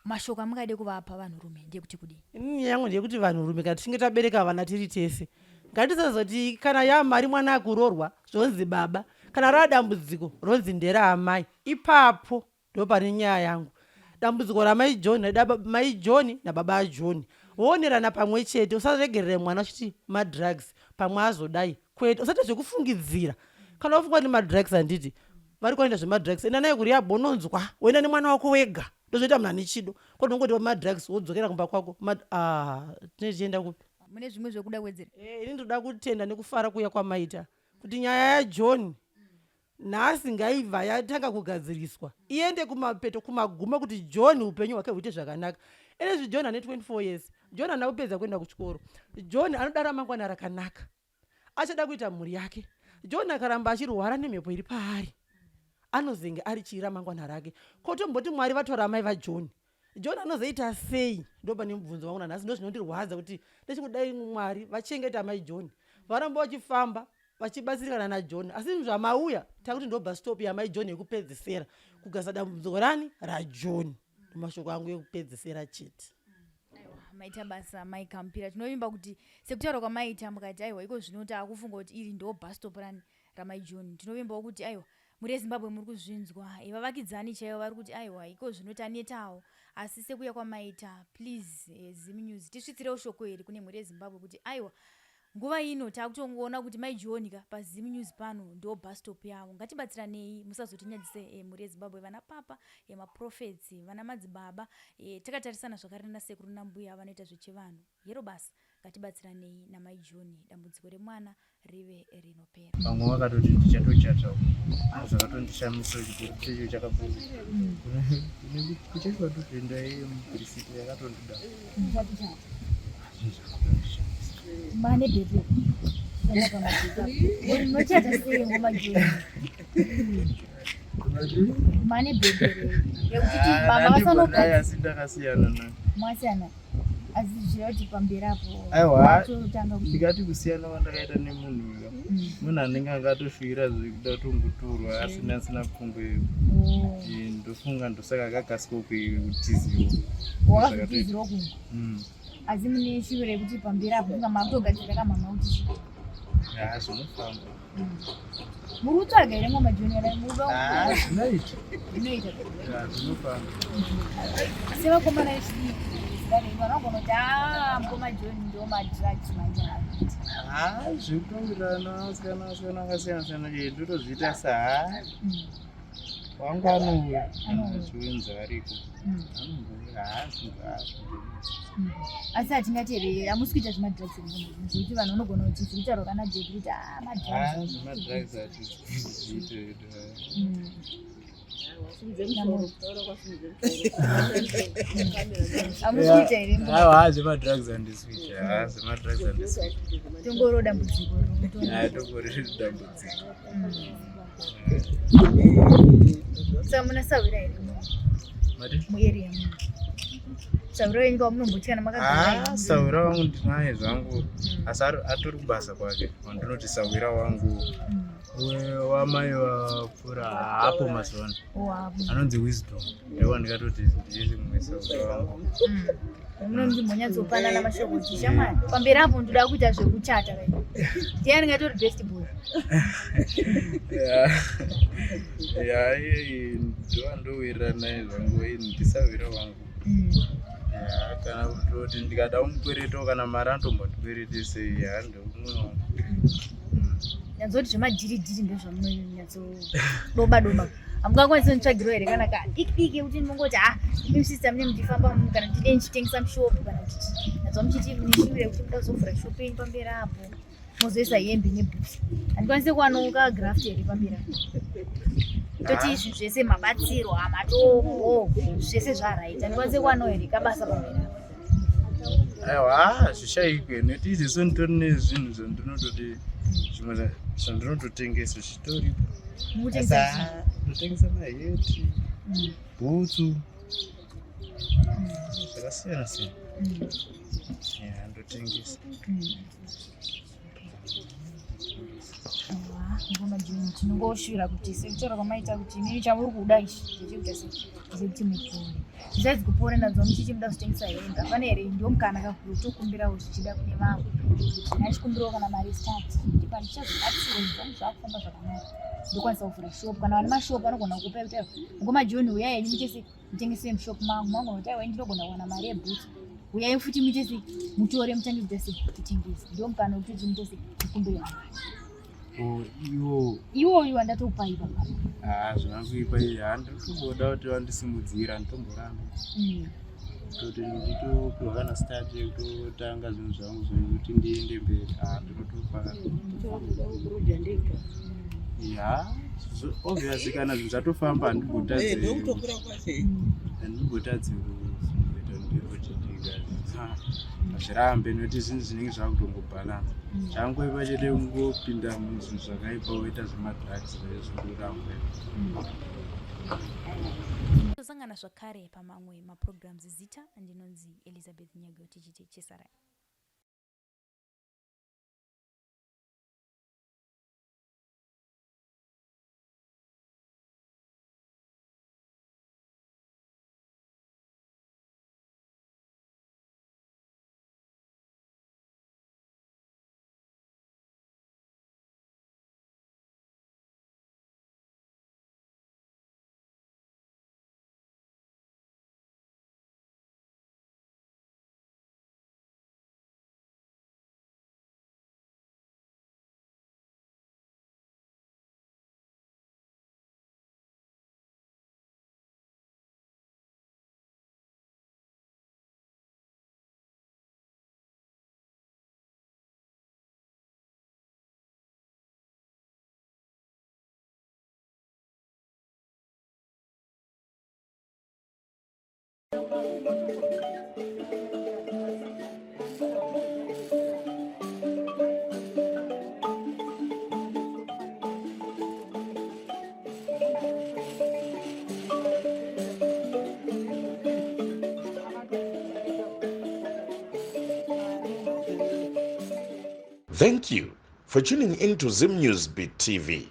mashoko amungade kuvapa vanhurume ndeyekuti kudii Inini yangu ndeyekuti vanhurume kana tichinge tabereka vana tiri tese ngatisazoti kana yamari mwana akurorwa zvonzi baba kana rava dambudziko ronzi nderaamai ipapo ndo pane nyaya yangu dambudziko ramai john mai john nababa ajohn voonerana pamwe chete usaregerere mwana uchiti madrugs pamwe azodai kwete usaita zvekufungidzira kana wafunga kuti madrugs handiti vari kuenda zvemadrugs enda naye kurehab unonzwa woenda nemwana wako wega ndozvoita munhu ane chido kwete ungoti madrugs wodzokera kumba kwako ah, tine tichienda kupi mune zvimwe zvekuda kuwedzera eh, ini ndoda kutenda nekufara kuuya kwamaita kuti nyaya yajohn nhasi ngaibva yatanga kugadziriswa iende kumapeto kumagumo kuti john upenyu hwake huite zvakanaka enezvi john ane 24 years john ana kupedza kuenda kuchikoro john anoda ramangwana rakanaka achada kuita mhuri yake john akaramba achirwara nemhepo iri paari anozenge ari chii ramangwana rake ko tomboti mwari vatora amai vajohn john anozoita sei ndopane mubvunzo wangu nanhasi ndozvinondirwadza kuti ndechikudai mwari vachengeta amai john varamba vachifamba vachibatsirikana najohn asi zvamauya takuti ndo bus stop yamai john yekupedzisera kugasa dambudziko rani rajohn ndomashoko angu ekupedzisera chete maita basa mai kampira tinovimba kuti sekutaura kwamaita mukati aiwa iko zvino taakufunga kuti iri ndo bus stop rani ramai john tinovimbawo kuti aiwa mhuri yezimbabwe muri kuzvinzwa eh, vavakidzani chaivo vari kuti aiwa iko zvino tanetawo asi sekuya kwamaita please eh, zim news tisvitsirewo shoko iri kune mhuri yezimbabwe kuti aiwa Nguva ino takutongoona kuti mai John ka paZim News pano ndo bus stop yavo. Ngatibatsiranei musazotinyadzise eh, mhuri yeZimbabwe vana papa, eh, maprophets, vana madzibaba eh, takatarisana zvakare nana sekuru nambuya vanoita zvechivanhu. Hero basa. Ngatibatsiranei namai John dambudziko remwana rive rinopera. Vamwe vakatoti ndichatochata zvakatondishamisa chiguru checho chakabuda kuchechi kwatotoenda iye mupirisiti yakatondida Mane bebe. Munochata sei ngoma joni? Mane bebe. Yekuti mama vasanogadzira. Asi ndakasiyana naye. Mwasiyana. Asi zvichireva kuti pamberi apo. Aiwa. Ndikati kusiyana kwandakaita nemunhu uyo. Munhu anenge akatoshuwira zvekuda kutongotorwa asina asina pfungwa iyo. Oh. Ndofunga ndosaka akakasika kutiziwa. Wakazotizirawo kumba. Asi mune shuviro yekuti pamberi apo kunga makutogadzira kamama kuti chii? Ya, zvinofamba. Muri kutsvaga here ngoma junior muri Ah, zvinoita. Zvinoita. Ya, zvinofamba. Sevakomana vechidiki vanogona kuti ah mukoma John ndo madrugs manje anoita. Ah, zvekutowirirana asikana asikana akasiyana siyana eh, ndotozviita sa ha. Wangu anouya. Achiunza ariko. Anongouya haasi haasi. Asi hatingati here hamusi kuita zvemadrugs here zvekuti vanhu vanogona kuti zviri kutaurwa kana Jack kuti ah madrugs. Ah, zvemadrugs hatizviite hedu. Hamusi kuita here? Aiwa, zvemadrugs handisi kuita. Ha, zvemadrugs handisi kuita. Tongoro dambudziko. Tongori riri dambudziko. Saka muna sahwira here? Mati? Muarea muno sahwira wenyu kwamunombotyana makagara? Ah, sahwira wangu ndinaye zvangu, asi atori kubasa kwake. Wandinoti sahwira wangu wamai vapfuura haapo mazuva ano. Wapo. Anonzi Wisdom, ndiwo ndikatoti ndiye mumwe sahwira wangu. Munonzi monyatsopanana mashoko kuti shamwari, pamberi apo ndoda kuita zvekuchata kai, ndiani ngatori best boy? Ya, iye ndowandowirira naye zvangu, ndisahwira wangu. Ya, kana kutoti ndikada kumukweretawo kana mari anotombondikweretesei. Ya, ndeumwe wangu. Nyanzoti zvemadhiridhiri ndozvamunonyatsodoba doba. Hamungakwanisi kunditsvagirawo here kana ka diki diki yekuti ndinongoti, ha, imi sister mune muchifamba mu, kana kuti dei ndichitengesa mushopu, kana kuti nanzwa muchiti mune shuviro yekuti muda kuzovhura shopu yenyu pamberi apo, mozoisa hembe nebhutsu. Handikwanisi kuwanawo kagraft here pamberi apo? Toti izvi zvese mabatsiro amatombo zvese zvaraita, handikwanisi kuwanawo here kabasa pamberi apo? Aiwa, zvishaikwe, nekuti izveso nditori nezvinhu zvandinototi, zvimwe zvandinototengesa zvitoripo. Mukutengesa? Ndotengesa maheti, bhutsu zvakasiyana siyana. Ya, ndotengesa. Ngoma Juni, tinongoshuvira kuti sekutaura kwamaita kuti imimi chamuri kuda ichi ndechekuita sei, ndechekuti mupore. Besides kupora, ndanzwa muchichi muda kuzotengesa hembe. Hapana here? Ndiwo mukana kakuru tokumbirawo zvichida kune vamwe kuti ndachikumbirawo kana mari start kuti pandichazobatsirwa zvangu zvakufamba zvakanaka, ndokwanisa kuvhura shop. Kana vane mashopu anogona kukupai kuti aiwa, ngoma John, uyai henyu muchese mutengese mushop mangu. Mangona kuti aiwa, ndinogona kuwana mari yebhutsu, uyai futi muite sei, mutore mutange kuita sei, kutengesa. Ndiwo mukana wekuti muite sei, mukumbire mari. Oh, iwo? Iwoyu wandatokupai baba. Ah, zvina kuipa iyi. Handitomboda kuti vandisimudzira, handitomboramba toti nditopiwa kana start yekutotanga zvinhu zvangu zvekuti ndiende mberi. Ah, ndinotopa. Ya, obviously kana zvinhu zvatofamba, handimbotadzi kuzoita ndirochetika. Hazvirambe, nekuti zvinhu zvinenge zvakutongobhalansa. Changoipa chete kungopinda muzvinhu zvakaipa, woita zvemadrugs, zvezvikuramba. Tosangana zvakare pamamwe maprograms. Zita ndinonzi Elizabeth Nyago, tichiti chesarai. Thank you for tuning in to Zim News Beat TV.